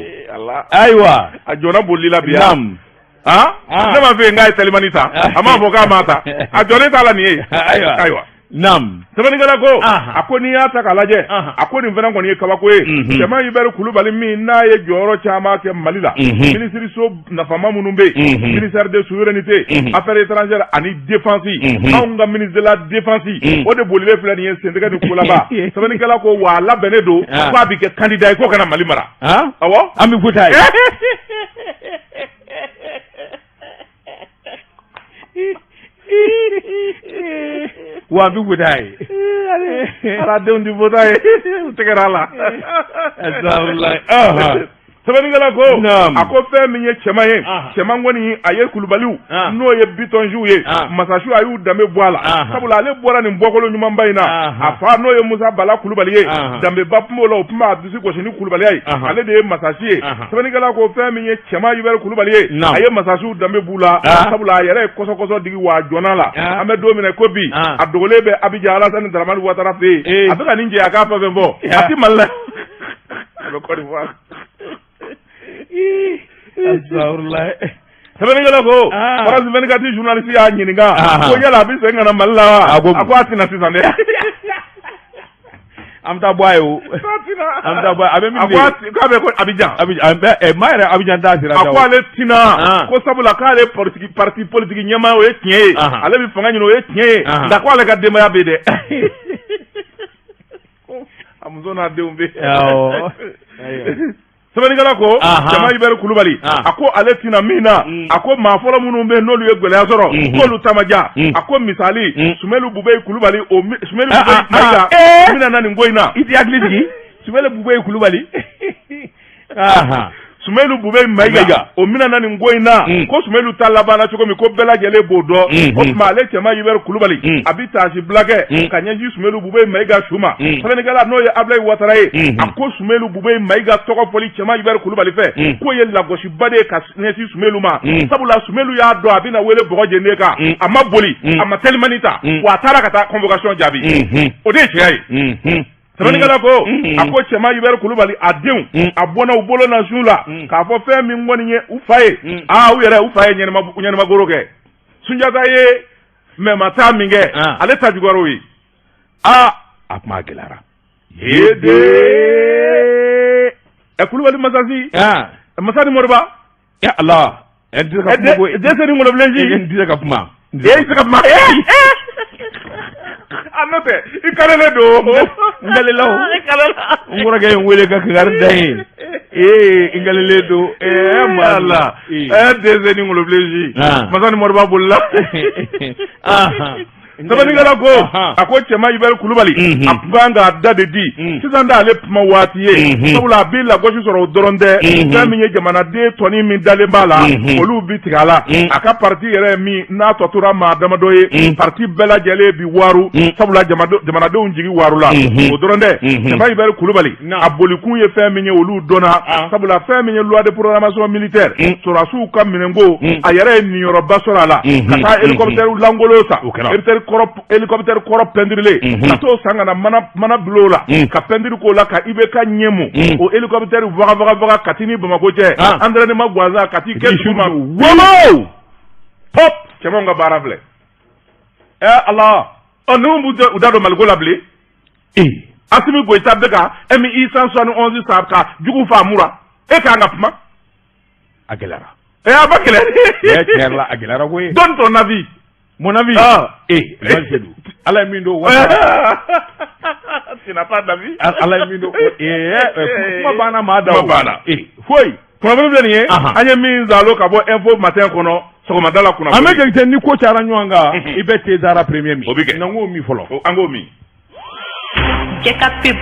Ayiwa. A jɔna bolili la bi. Naam. Ne m'a fɔ yen k'a ye telimani ta, a m'a fɔ k'a m'a ta, a jɔlen t'a la nin ye. Ayiwa. Ayiwa. Naam. Sɛbɛnnikɛla ko a ko n'i y'a ta k'a lajɛ a ko nin fana kɔni ye kabako ye Cɛman Hubert Kulubali min n'a ye jɔyɔrɔ caman kɛ Mali la minisiriso nafama minnu bɛ yen ministère de souveraineté affaires étrangères ani défense anw ka ministre de la défense o de bolilen filɛ nin ye sentigɛ ni kolaba sɛbɛnnikɛla ko wa a labɛnnen don k'a bɛ kɛ candidat ye ko ka na Mali mara awɔ an bɛ fota ye. Wa an bɛ fota ye. Ala denw di fota ye u tɛgɛra a la. Sɛbɛnnikɛla ko a ko fɛn min ye cɛman ye cɛman kɔni a ye kulubaliw n'o ye bitɔnsiw ye masasiw a y'u danbe bɔ a la sabula ale bɔra nin bɔkolo ɲumanba in na a fa n'o ye Musa Bala Kulubali ye danbeba tun b'o la o tun b'a dusu gosi ni kulubaliya ye ale de ye masasi ye sɛbɛnnikɛla ko fɛn min ye cɛman Hubert Kulubali ye a ye masasiw danbe b'u la sabula a yɛrɛ ye kɔsɔkɔsɔ digi wa a jɔnna la an bɛ don min na ko bi a dogolen bɛ Abijan Alasani Daramani Watara fɛ yen a bɛ ka nin jɛ a k'a fɛn fɛn fɔ a tɛ Mali la a bɛ Côte d'Ivoire sɛbɛnnikɛla ko France 24 journaliste y'a ɲininka ko yala a bɛ segin ka na Mali la wa a ko a tɛna sisan dɛ an bɛ taa bɔ a ye o an bɛ taa bɔ a bɛ min k'a bɛ ko Abijan Abijan maa yɛrɛ Abijan t'a sira a ko ale tɛna ko sabula k'ale politique parti politique ɲɛmaa o ye tiɲɛ ye ale bɛ fanga ɲini o ye tiɲɛ ye nka ko ale ka denbaya bɛ dɛ a muso n'a denw bɛ yen sɛbɛnnikɛla ko Cɛman Hubert Kulubali a ko ale tɛna min na a ko maa fɔlɔ minnu bɛ yen n'olu ye gɛlɛya sɔrɔ k'olu ta ma diya a ko misali Sumelu Bubɛyi Kulubali o Sumelu Bubɛyi Mayiga minɛna nin ko in na i t'i hakili jigin Sumelu Bubɛyi Kulubali Sumelu Bubɛyi Mayiga o minɛna nin ko in na ko Sumelu ta labanna cogo min ko bɛɛ lajɛlen b'o dɔn o tuma ale Cɛman Hubert Kulubali a bɛ taasibila kɛ ka ɲɛsin Sumelu Bubɛyi Mayiga su ma sɛbɛnnikɛla n'o ye Abulayi Watara ye a ko Sumelu Bubɛyi Mayiga tɔgɔ fɔli Cɛman Hubert Kulubali fɛ k'o ye lagosiba de ye ka ɲɛsin Sumelu ma sabula Sumelu y'a dɔn a bɛna wele bɔgɔ jeninen kan a ma boli a ma telimani ta wa a taara ka taa convocation jaabi o de ye cɛya ye. Sɛbɛnnikɛla ko a ko Cɛman Hubert Kulubali a denw a bɔnna u bolo na su la k'a fɔ fɛn min kɔni ye u fa ye aa u yɛrɛ u fa ye ɲɛnɛmagoro kɛ Sunjata ye mɛma taa min kɛ ale ta juguyara o ye aa a kuma gɛlɛyara yede ɛ Kulubali masasi masa ni Moriba ya Allah ɛ n tɛ se ka kuma koyi dɛsɛ ni ŋɔlɔbilensi n tɛ se ka kuma e i tɛ se ka kuma a n'o tɛ i kalelen don n kalela o n kɔrɔkɛ ye n wele ka kangari da n ye ee n kalelen don ee ma Allah ɛ dɛsɛ ni ŋɔlɔbilensi masa ni Moriba bolila Sɛbɛnnikɛla ko a ko Cɛman Hubert Kulubali a tun kan k'a da de di sisan t'ale kuma waati ye sabula a bɛ lagosi sɔrɔ o dɔrɔn tɛ fɛn min ye jamanaden tɔni min dalen b'a la olu bi tigɛ a la a ka parti yɛrɛ min n'a tɔ tora maa damadɔ ye parti bɛɛ lajɛlen bi waaru sabula jamanadenw jigi waarula o dɔrɔn tɛ Cɛman Hubert Kulubali a bolikun ye fɛn min ye olu dɔnna sabula fɛn min ye loi de programmation militaire sɔrɔdasiw ka minɛnko a yɛrɛ ye niyɔrɔba sɔrɔ a la ka taa hélicoptère lankolon san hélicoptère kɔrɔ pɛntirilen ka t'o san ka na mana bila o la ka pɛntiri k'o la ka IBK ɲɛmu o hélicoptère vaga vaga vaga Kati ni Bamakɔ cɛ entraînement gansan ka t'i kɛ duguma wolo pop cɛmanw ka baara filɛ ɛ Ala ɔ ninnu b'u da don Maliko la bilen Asimi Goyita bɛ ka MI 171 san ka jugu faa mura e k'an ka kuma a gɛlɛyara ɛ a ba gɛlɛya tiɲɛ yɛrɛ la a gɛlɛyara koyi donne ton avis mon avis ah eh Seydou Ala ye min don tu n'as pas d'avis Ala ye min don kuma banna maa da kuma banna foyi kunnafoni filɛ nin ye an ye min zalo ka bɔ info matin kɔnɔ sɔgɔmada la kunnafoni an bɛ jate ni ko cayara ɲɔgɔn kan i bɛ thé Zara premier min o bɛ kɛ n'an k'o min fɔlɔ an k'o min Cɛ ka pub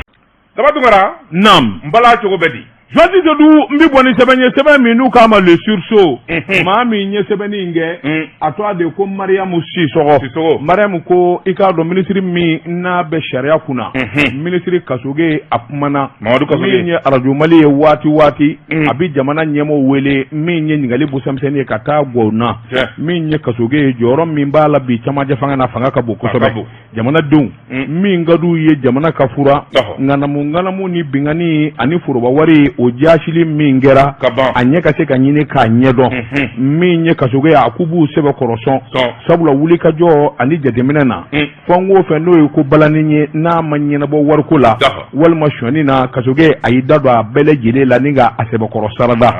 Daba Tunkara naam n bala cogo bɛ di Journaliste Seydou n bɛ bɔ ni sɛbɛn ye sɛbɛn min n'u k'a ma le sursaut maa min ye sɛbɛnni in kɛ a tɔgɔ de ko Mariyamu Sisɔgɔ Sisɔgɔ Mariyamu ko i k'a dɔn minisiri min n'a bɛ sariya kunna minisiri Kasoge a kumana Mamadu Kasoge min ye arajo Mali ye waati waati a bɛ jamana ɲɛmɔgɔw wele min ye ɲininkali busɛmisɛnnin ye ka taa gɔw na min ye Kasoge ye jɔyɔrɔ min b'a la bi camancɛ fanga na fanga ka bon kosɛbɛ jamanadenw min ka d'u ye jamana ka fura ŋanamu ŋanamu ni binkanni ani foroba wari o jaasili min kɛra ka ban a ɲɛ ka se ka ɲini k'a ɲɛdɔn min ye Kasoge ye, a k'u b'u sɛbɛkɔrɔ sɔn, sabula wulikajɔ ani jateminɛ na, fɛn o fɛn n'o ye ko balanin ye, n'a ma ɲɛnabɔ wariko la walima sonyani na, Kasoge a y'i da don a bɛɛ lajɛlen la ni ka a sɛbɛkɔrɔ sarada.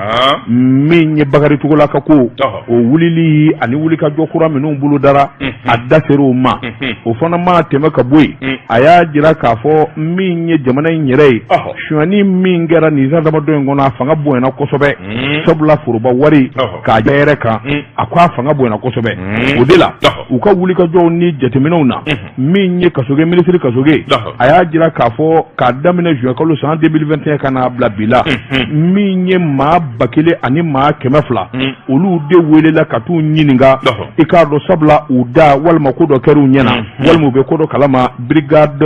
Min ye Bakari Togola ka ko, o wulili ani wulikajɔ kura minnu bolodara, a da sera o ma. O fana ma tɛmɛ ka bɔ yen, a y'a jira k'a fɔ min ye jamana in yɛrɛ ye, sonyani min kɛra nin san damadɔ in kɔnɔ, a fanga bonyana kosɛbɛ, sabula foroba wari k'a yɛrɛ kan, a ko a fanga bonyana kosɛbɛ. O de la, u ka wulikajɔw ni jateminɛw na, min ye Kasoge, minisiri Kasoge, a y'a jira k'a fɔ k'a daminɛ juin kalo san 2021 ka n'a bila bi la, min ye maa 1500, olu de welela ka t'u ɲininka, i k'a dɔn, sabula u da walima ko dɔ kɛra u ɲɛna walima u bɛ ko dɔ kalama brigade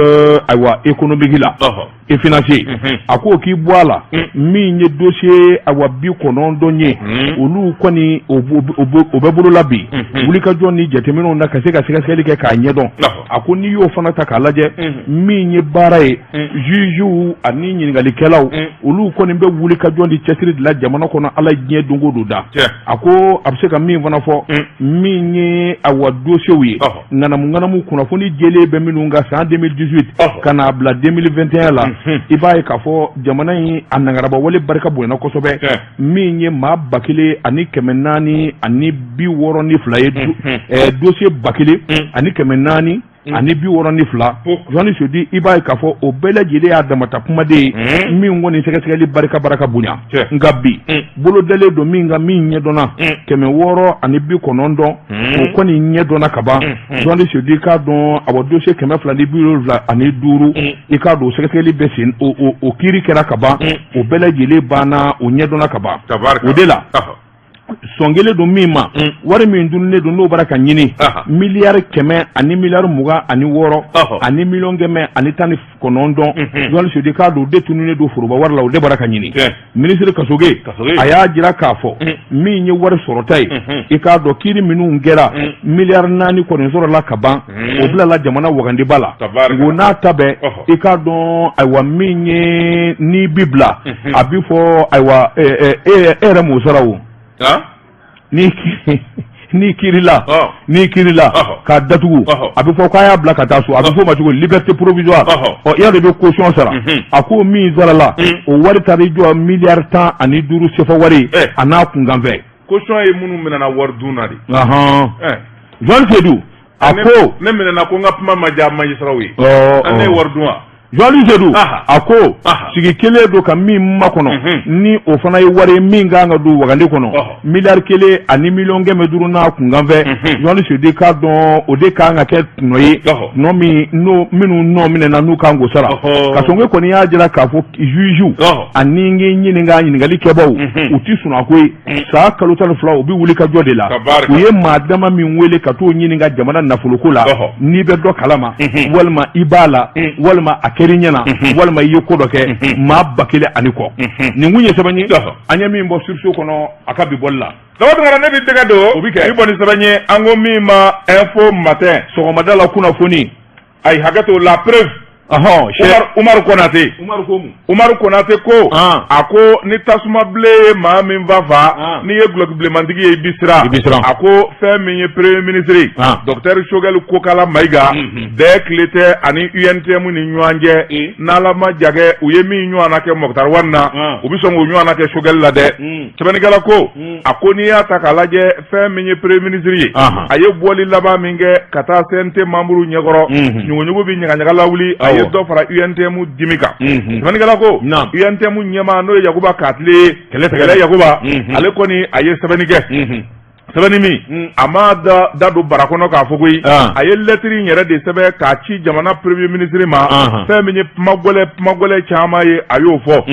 ayiwa économique la et financier. A ko k'i bɔ a la, min ye dossier awa 90 ye, olu kɔni o bɛ bolo la bi wulikajɔ ni jateminɛw na ka se ka sɛgɛsɛgɛli kɛ k'a ɲɛdɔn. A ko n'i y'o fana ta k'a lajɛ, min ye baara ye, jugew ani ɲininkalikɛlaw, olu kɔni bɛ wulikajɔ ni cɛsiri de la jamana kɔnɔ, ala diɲɛ don o don da. A ko a bɛ se ka min fana fɔ, min ye awa dossierw ye, ŋanamu ŋanamu kunnafoni jɛlen bɛ minnu kan san 2018 ka n'a bila 2021 la, i b'a ye k'a fɔ jamana in a nangarabawale barika bonyana kosɛbɛ. Min ye maa 1462 ye, dossier 1462, Journaliste Seydou, i b'a ye k'a fɔ o bɛɛ lajɛlen y'a damata kumaden ye min kɔni sɛgɛsɛgɛli barika barika bonya. Nka bi bolodalen don min kan, min ɲɛdɔnna, 690, o kɔni ɲɛdɔnna ka ban. Journaliste Seydou, i k'a dɔn, awa dossier 275, i k'a dɔn, o sɛgɛsɛgɛli bɛ sen, o kiiri kɛra ka ban, o bɛɛ lajɛlen banna, o ɲɛdɔnna ka ban. O de la, sɔn kelen don min ma, wari min dunnen don, n'o bɔra ka ɲini, miliyari 100 ani miliyari 26 ani miliyɔn 119, Journaliste Seydou, k'a dɔn, o de tununnen don foroba wari la, o de bɔra ka ɲini. Minisiri Kasoge a y'a jira k'a fɔ min ye wari sɔrɔta ye, i k'a dɔn, kiiri minnu kɛra, miliyari 4 kɔni sɔrɔla ka ban, o bilala jamana wagandeba la. O n'a ta bɛɛ, i k'a dɔn, ayiwa, min ye n'i bi bila, a bi fɔ ayiwa e yɛrɛ m'o sara o. N'i kiirila, n'i kiirila k'a datugu, a bɛ fɔ k'a y'a bila ka taa so, a bɛ f'o ma cogo liberté provisoire. Ɔ, i y'a dɔn, i bɛ caution sara. A ko min sarala, o wari taara i jɔ miliyari 15 sefa wari a n'a kunkanfɛn. Caution ye minnu minɛna wari dun na de. Journaliste Seydou, a ko ne minɛna ko n ka kuma ma diya magistraw ye, ne ye wari dun wa? Journaliste Seydou, a ko sigi kelen don ka min makɔnɔ, ni o fana ye wari ye min kan ka don wagande kɔnɔ, miliyari 1 ani miliyɔn 500 n'a kunkanfɛn. Journaliste Seydou, k'a dɔn, o de kan ka kɛ tɔnɔ ye, tɔnɔ min n'o minnu nɔ minɛna, n'u kan k'o sara. Kasɔnkɛ kɔni y'a jira k'a fɔ juge ani n k'i ɲininka, ɲininkali kɛbaw, u ti sunɔgɔ koyi. San kalo 12, u bɛ wuli ka jɔ de la. U ye maa dama min wele ka t'o ɲininka jamana nafoloko la, n'i bɛ dɔ kalama, walima i b'a la, walima a kɛr'i ɲɛna, walima i ye ko dɔ kɛ, maa 1000 ani kɔ. Nin kun ye sɛbɛn ye an ye min bɔ Source kɔnɔ a ka bi bɔli la. Daba Tunkara, ne bɛ tɛgɛ don O bɛ kɛ. I bɔ ni sɛbɛn ye, an ko min ma Info Matin. Sɔgɔmada la kunnafoni. Ayi, hakɛ to, La Preuve. Ɔhɔn. Umaru Konate. Umaru ko mun? Umaru Konate ko, a ko ni tasuma bilen ye maa min fa fa, n'i ye dulɔki bilenmantigi ye, i bi siran. I bi siran. A ko fɛn min ye premier ministre ye, docteur Choguel Kokala Mayiga, bɛɛ tile tɛ ani UNTM ni ɲɔgɔn cɛ. N'Ala ma jagɛ, u ye min ɲɔgɔnna kɛ Moctar Ouane na, u bɛ sɔn k'o ɲɔgɔnna kɛ Choguel la dɛ. Sɛbɛnnikɛla ko, a ko n'i y'a ta k'a lajɛ, fɛn min ye premier ministre ye, a ye bɔli laban min kɛ ka taa CNT membre ɲɛkɔrɔ, ɲuguɲugu bɛ ɲagaɲaga lawuli, a ye dɔ fara UNTM dimi kan. Sɛbɛnnikɛla ko UNTM ɲɛmaa, n'o ye Yakuba Katile ye, kɛlɛ Yakuba, ale kɔni a ye sɛbɛnni kɛ, sɛbɛnni min a ma da don bara kɔnɔ k'a fɔ koyi, a ye lɛtiri in yɛrɛ de sɛbɛn k'a ci jamana premier ministre ma. Fɛn min ye kuma gɛlɛn, kuma gɛlɛn caman ye, a y'o fɔ,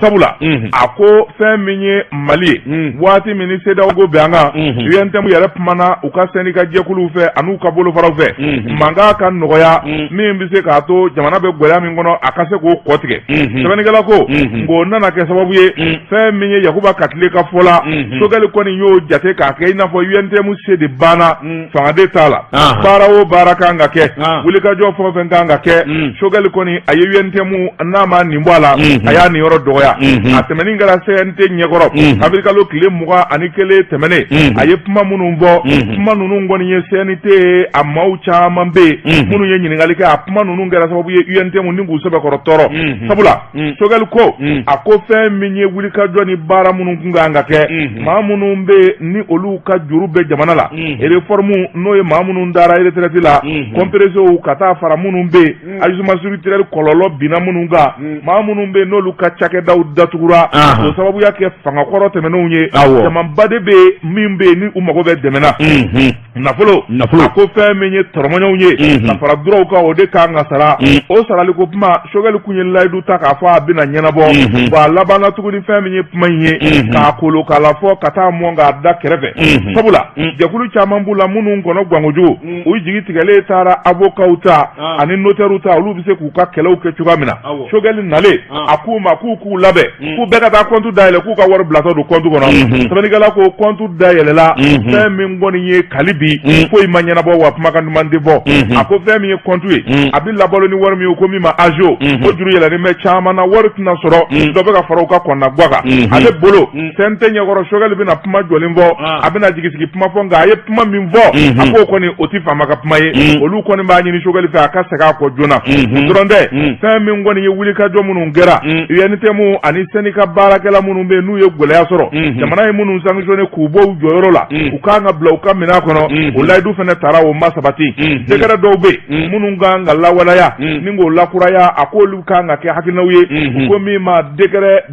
sabula a ko fɛn min ye Mali ye, waati min ni CEDEAO ko bɛn an kan, UNTM yɛrɛ kumana u ka syndicat jɛkuluw fɛ an'u ka bolofaraw fɛ, mankan ka nɔgɔya min bɛ se k'a to jamana bɛ gɛlɛya min kɔnɔ, a ka se k'o kɔ tigɛ. Sɛbɛnnikɛla ko nk'o nana kɛ sababu ye, fɛn min ye Yakuba Katile ka fɔ la, Choguel kɔni y'o jate k'a kɛ i n'a fɔ UNTM se de banna fanga de t'a la baara o baara kan ka kɛ wulikajɔ fɛn o fɛn kan ka kɛ Choguel kɔni a ye UNTM n'a ma nin bɔ a la a y'a nin yɔrɔ dɔgɔya a tɛmɛni kɛra CNT ɲɛkɔrɔ avril kalo tile 21 tɛmɛnen a ye kuma minnu fɔ kuma ninnu kɔni ye CNT a maaw caman bɛ yen minnu ye ɲininkali kɛ a kuma ninnu kɛra sababu ye UNTM ni k'u sɛbɛkɔrɔ tɔɔrɔ sabula Choguel ko a ko fɛn min ye wulikajɔ ni baara minnu tun kan ka kɛ maa minnu bɛ ni olu ka juru bɛ jamana la réforme n'o ye maa minnu taara retraite la compressés ka taa fara minnu bɛ yen ajustement structurel kɔlɔlɔ binna minnu kan maa minnu bɛ n'olu ka cakɛdaw datugura o sababuya kɛ fangakɔrɔ tɛmɛnenw ye jamaba de bɛ min bɛ yen ni u mago bɛ dɛmɛ na nafolo nafolo a ko fɛn min ye tɔrɔmɔɲɔgɔnw ye ka fara duraw kan o de kan ka sara o sarali ko kuma Choguel kun ye layidu ta k'a fɔ a bɛna ɲɛnabɔ wa a labanna tuguni fɛn min ye kuma in ye k'a kolo k'a lafɔ ka taa mɔn k'a da kɛrɛfɛ sabula jɛkulu caman b'u la minnu kɔnɔ gan kojugu u jigi tigɛlen taara avocats ta ani notairew ta olu bɛ se k'u ka kɛlɛw kɛ cogoya min na Choguel nalen a k'u ma k'u k'u labɛn k'u bɛɛ ka taa compte dayɛlɛ k'u ka wari bilatɔ don compte kɔnɔ sɛbɛnnikɛla ko compte dayɛlɛla fɛn min kɔni ye kali bi foyi ma ɲɛnabɔ wa kumakan duman tɛ bɔ a ko fɛn min ye compte ye a bɛ labalo ni wari min ye ko min ma ajo o juru yɛlɛlen bɛ caman na wari tɛna sɔrɔ dɔ bɛ ka fara u ka kɔnɔnagwa kan ale bolo CNT ɲɛkɔrɔ Choguel bɛna kuma jɔlen fɔ a bɛna jigisigi kuma fɔ nka a ye kuma min fɔ a k'o kɔni o tɛ faama ka kuma ye olu kɔni b'a ɲini Choguel fɛ a ka segin a kɔ joona dɔrɔn tɛ fɛn min kɔni ye wulikajɔ minnu kɛra UNTM ani syndicat baarakɛla minnu bɛ yen n'u ye gɛlɛya sɔrɔ jamana ye minnu sanctionné k'u bɔ u jɔyɔrɔ la u kan ka bila u ka minɛn kɔnɔ o layidu fana tara o ma sabati décret dɔw bɛ yen minnu kan ka lawaleya ni k'o lakuraya a k'olu kan ka kɛ hakilinaw ye ko min ma décret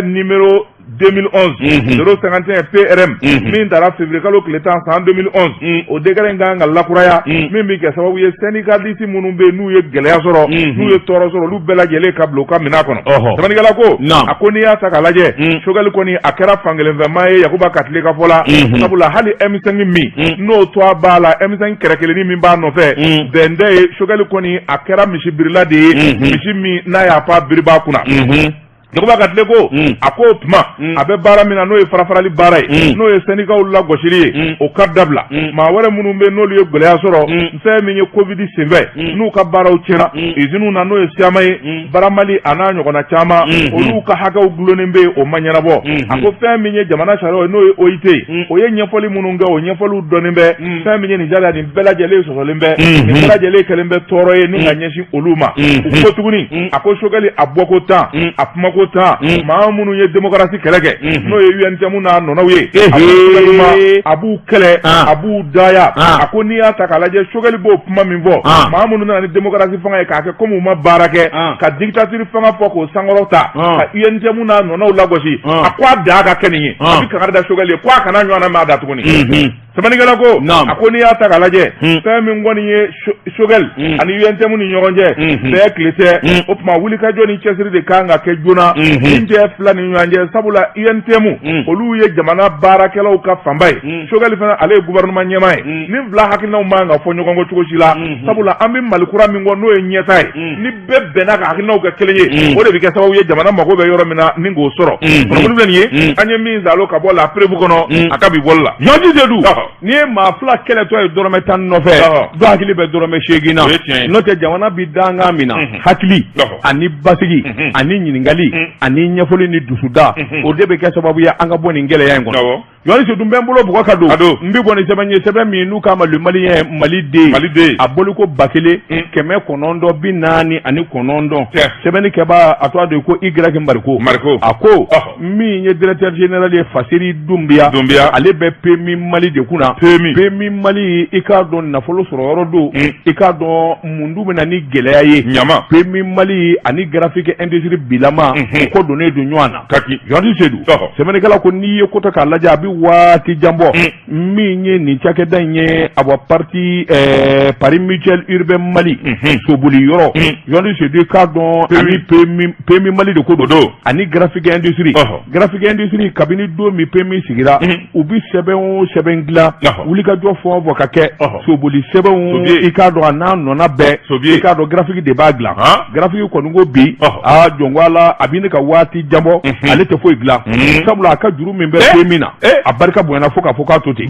numéro 2011 051 PRM min tara février kalo tile 10 san 2011 o décret in kan ka lakuraya min bɛ kɛ sababu ye syndicaliste minnu bɛ yen n'u ye gɛlɛya sɔrɔ n'u ye tɔɔrɔ sɔrɔ olu bɛɛ lajɛlen ka bila u ka minɛn kɔnɔ sɛbɛnnikɛla ko a ko n'i y'a ta k'a lajɛ Choguel kɔni a kɛra fankelenfɛmaa ye Yakuba Katile ka fɔ la sabula hali M5 min n'o tɔgɔ b'a la M5 kɛrɛ kelennin min b'a nɔfɛ bɛn tɛ yen Choguel kɔni a kɛra misibirila de ye misi min n'a y'a pan biri b'a kunna Yakuba Katile ko a ko o tuma a bɛ baara min na n'o ye farafarali baara ye n'o ye sɛndikaw lagosili ye o ka dabila maa wɛrɛ minnu bɛ n'olu ye gɛlɛya sɔrɔ fɛn min ye Covid senfɛ n'u ka baaraw tiɲɛna usines na n'o ye SIAMA ye Baramali a n'a ɲɔgɔnna caman olu ka hakɛw dulonnen bɛ yen o ma ɲɛnabɔ a ko fɛn min ye jamana sariya ye n'o ye OIT ye o ye ɲɛfɔli minnu kɛ o ɲɛfɔliw dɔnnen bɛ fɛn min ye nin sariya nin bɛɛ lajɛlen sɔsɔlen bɛ nin bɛɛ lajɛlen kɛlen bɛ tɔɔrɔ ye ni ka ɲɛsin olu ma u ko tuguni a ko Choguel a bɔko 10 a kumako 10 maa minnu ye démocratie kɛlɛ kɛ n'o ye UNTM n'a nɔnɔw ye a b'u kɛlɛ a b'u daya a ko n'i y'a ta k'a lajɛ Choguel b'o kuma min fɔ maa minnu nana ni démocratie fanga ye k'a kɛ komi u ma baara kɛ ka dictature fanga fɔ k'o sankɔrɔta ka UNTM n'a nɔnɔw lagosi a ko a dan ka kɛ nin ye a bɛ kangari da Choguel ye ko a kana ɲɔgɔn maa da tuguni Sɛbɛnnikɛla ko a ko n'i y'a ta k'a lajɛ fɛn min kɔni ye Choguel ani UNTM ni ɲɔgɔn cɛ bɛɛ tile tɛ o tuma wulikajɔ ni cɛsiri de kan ka kɛ joona nin cɛ fila ni ɲɔgɔn cɛ sabula UNTM olu ye jamana baarakɛlaw ka fanba ye Choguel fana ale ye gouvernement ɲɛmaa ye nin fila hakilinaw man ka fɔ ɲɔgɔn kɔ cogo si la sabula an bɛ Mali kura min kɔ n'o ye ɲɛtaa ye ni bɛɛ bɛnna ka hakilinaw kɛ kelen ye o de bɛ kɛ sababu ye jamana mago bɛ yɔrɔ min na ni k'o sɔrɔ kunnafoni filɛ nin ye an ye min zalo ka bɔ La Preuve kɔnɔ a ka bi bɔli la Jɔnji Sedu n'i ye maa fila kɛlɛtɔ ye dɔrɔmɛ 10 nɔfɛ dɔ hakili bɛ dɔrɔmɛ 8 na n'o tɛ jamana bi dankan min na hakili ani basigi ani ɲininkali ani ɲɛfɔli ni dusuda o de bɛ kɛ sababu ye an ka bɔ nin gɛlɛya in kɔnɔ Jɔnji Sedu n bɛ n bolo bugɔ ka don n bɛ bɔ ni sɛbɛn ye sɛbɛn min n'u k'a ma Le Malien Mali den Maliden a bɔliko 1949 sɛbɛnni kɛbaa a tɔgɔ de ko Y Mariko Mariko a ko min ye directeur général ye Faseri Dunbiya Dunbiya ale bɛ PMU Mali de kunna PMU PMU Mali i k'a dɔn nafolo sɔrɔ yɔrɔ don i k'a dɔn mun dun bɛ na ni gɛlɛya ye ɲama PMU Mali ani Graphic Industrie bilama ko donnen don ɲɔgɔn na kaki Jɔnji Sedu sɛbɛnnikɛla ko n'i ye ko ta k'a lajɛ a bɛ waati jan bɔ min ye nin cakɛda in ye awa parti pari mutuel urbain Mali soboli yɔrɔ Jɔnji Sedu i k'a dɔn ani PMU Mali de ko don ani Graphic Industrie Graphic Industrie kabini don min PMU sigira u bɛ sɛbɛn o sɛbɛn dilan wulikajɔ fɛn o fɛn ka kɛ soboli sɛbɛnw i k'a dɔn a n'a nɔna bɛɛ i k'a dɔn graphique de b'a dilan graphique kɔni ko bi aa jɔn ko Ala a bɛ ne ka waati jan bɔ ale tɛ foyi dilan sabula a ka juru min bɛ PMU na A barika bonyana fo k'a fɔ k'a to ten.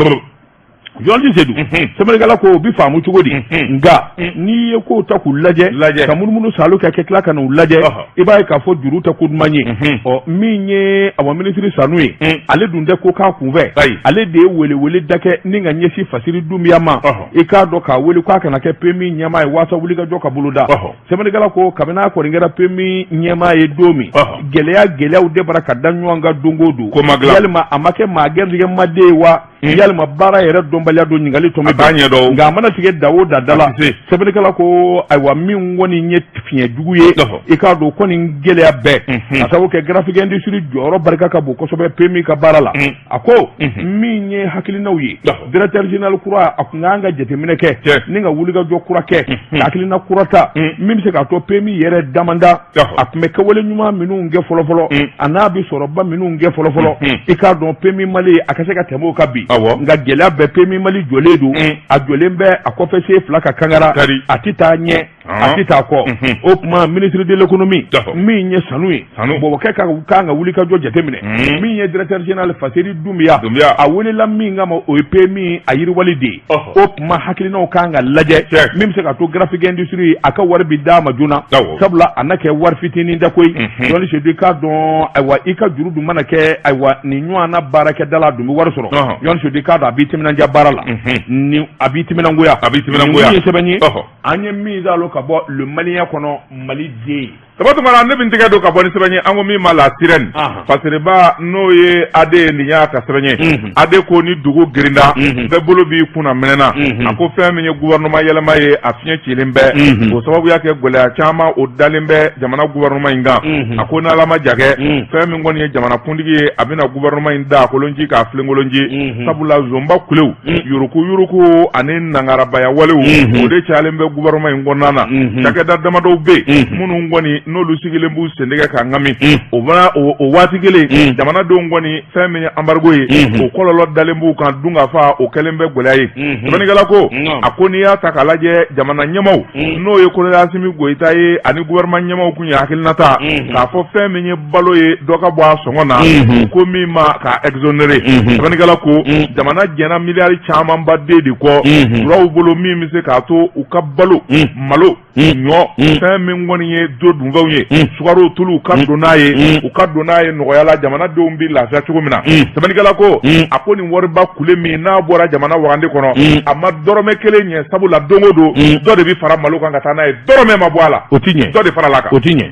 Journaliste Seydou, sɛbɛnnikɛla ko o bɛ faamu cogo di? Nka n'i ye kow ta k'u lajɛ, ka munumunu saalo kɛ ka tila ka n'u lajɛ, i b'a ye k'a fɔ juru tɛ ko duman ye. Ɔ, min ye awa minisiri Sanu ye, ale dun tɛ ko k'a kunfɛ. Ale de ye welewele da kɛ ni ka ɲɛsin Fasiri Dunbiya ma, i k'a dɔn k'a wele k'a kana kɛ PMU ɲɛmaa ye waasa wulikajɔ ka boloda. Sɛbɛnnikɛla ko kabini a kɔni kɛra PMU ɲɛmaa ye don min, gɛlɛya gɛlɛyaw de bara ka da ɲɔgɔn kan don o don. Yalima a ma kɛ maa gɛrɛsɛgɛ maden ye wa? Yalima baara yɛrɛ dɔnbaliya don? Ɲininkali tɔ bɛ ɲɛdɔn. Nka a mana tigɛ da o da da la, sɛbɛnnikɛla ko ayiwa, min kɔni ye fiɲɛ jugu ye, i k'a dɔn kɔni gɛlɛya bɛɛ ka sababu kɛ Graphic Industrie jɔyɔrɔ barika ka bon kosɛbɛ PMU ka baara la. A ko min ye hakilinaw ye, directeur général kura a tun kan ka jateminɛ kɛ ni ka wulikajɔ kura kɛ, ka hakilina kura ta min bɛ se k'a to PMU yɛrɛ damanda a tun bɛ kɛwale ɲuman minnu kɛ fɔlɔfɔlɔ, a n'a bɛ sɔrɔba minnu kɛ fɔlɔfɔlɔ, i k'a dɔn PMU Mali a ka se ka tɛmɛ o kan bi. Nka gɛlɛya bɛɛ, PMU Mali jɔlen don, a jɔlen bɛ a kɔfɛ sen fila ka kangara, a tɛ taa ɲɛ, a tɛ taa kɔ. O tuma ministre de l'économie min ye Sanu ye, bɔbɔkɛ ka kan ka wulikajɔ jateminɛ. Min ye directeur général Faseri Dunbiya, a welela min kama, o ye PMU a yiriwali de ye. O tuma hakilinaw kan ka lajɛ min bɛ se ka to Graphic Industrie a ka wari bɛ d'a ma joona, sabula a na kɛ wari fitinin tɛ koyi. Jɔnni Sedu, i k'a dɔn ayiwa, i ka juru dun mana kɛ ayiwa nin ɲɔgɔn na baarakɛda la, a dun bɛ wari sɔrɔ. Jɔnni Sedu, i k'a dɔn a b'i timinandiya baara la, ni a b'i timinangoya. A b'i timinangoya. Nin ye sɛbɛn ye an ye min zalo ka bɔ Le Malien kɔnɔ, Mali den. Saba Tunkara, ne bɛ n tɛgɛ don ka bɔ ni sɛbɛn ye, an ko min ma La Sirène. Fasiriba n'o ye AD ye, nin y'a ka sɛbɛn ye. AD ko ni dugu girinda, bɛɛ bolo b'i kunna minɛna. A ko fɛn min ye gouvernement yɛlɛma ye, a fiɲɛ cilen bɛ, o sababuya kɛ gɛlɛya caman o dalen bɛ jamana gouvernement in kan. A ko n'Ala ma ja kɛ, fɛn min kɔni ye jamanakuntigi ye, a bɛna gouvernement in da kolonci k'a filenkolonci, sabula zonba kulew, yuruku yuruku ani nangarabaya walew, o de cayalen bɛ gouvernement in kɔnɔna na. Cakɛda damadɔw bɛ yen minnu kɔni n'olu sigilen b'u sentigɛ ka ŋami o fana o waati kelen. Jamanadenw kɔni, fɛn min ye embargo ye, o kɔlɔlɔ dalen b'u kan. Dun ka fa, o kɛlen bɛ gɛlɛya ye. Sɛbɛnnikɛla ko a ko n'i y'a ta k'a lajɛ, jamana ɲɛmaaw n'o ye colonel Asimi Goyita ye ani gouvernement ɲɛmaaw kun ye hakilina ta k'a fɔ fɛn min ye balo ye, dɔ ka bɔ a sɔngɔ na, ko min ma k'a exonérer. Sɛbɛnnikɛla ko jamana jɛnna miliyari camanba de kɔ furaw bolo min bɛ se k'a to u ka balo, malo, ɲɔ, fɛn min kɔni ye do dunfɛnw ye, sukaro, tulu, ka don n'a ye, u ka don n'a ye nɔgɔya la, jamanadenw bɛ lafiya cogo min na. Sɛbɛnnikɛla ko a ko nin wariba kule min n'a bɔra jamana wagande kɔnɔ, a ma dɔrɔmɛ kelen ɲɛ, sabula don o don dɔ de bɛ fara malo kan ka taa n'a ye, dɔrɔmɛ ma bɔ a la. O ti ɲɛ. Dɔ de farala a kan. O ti ɲɛ.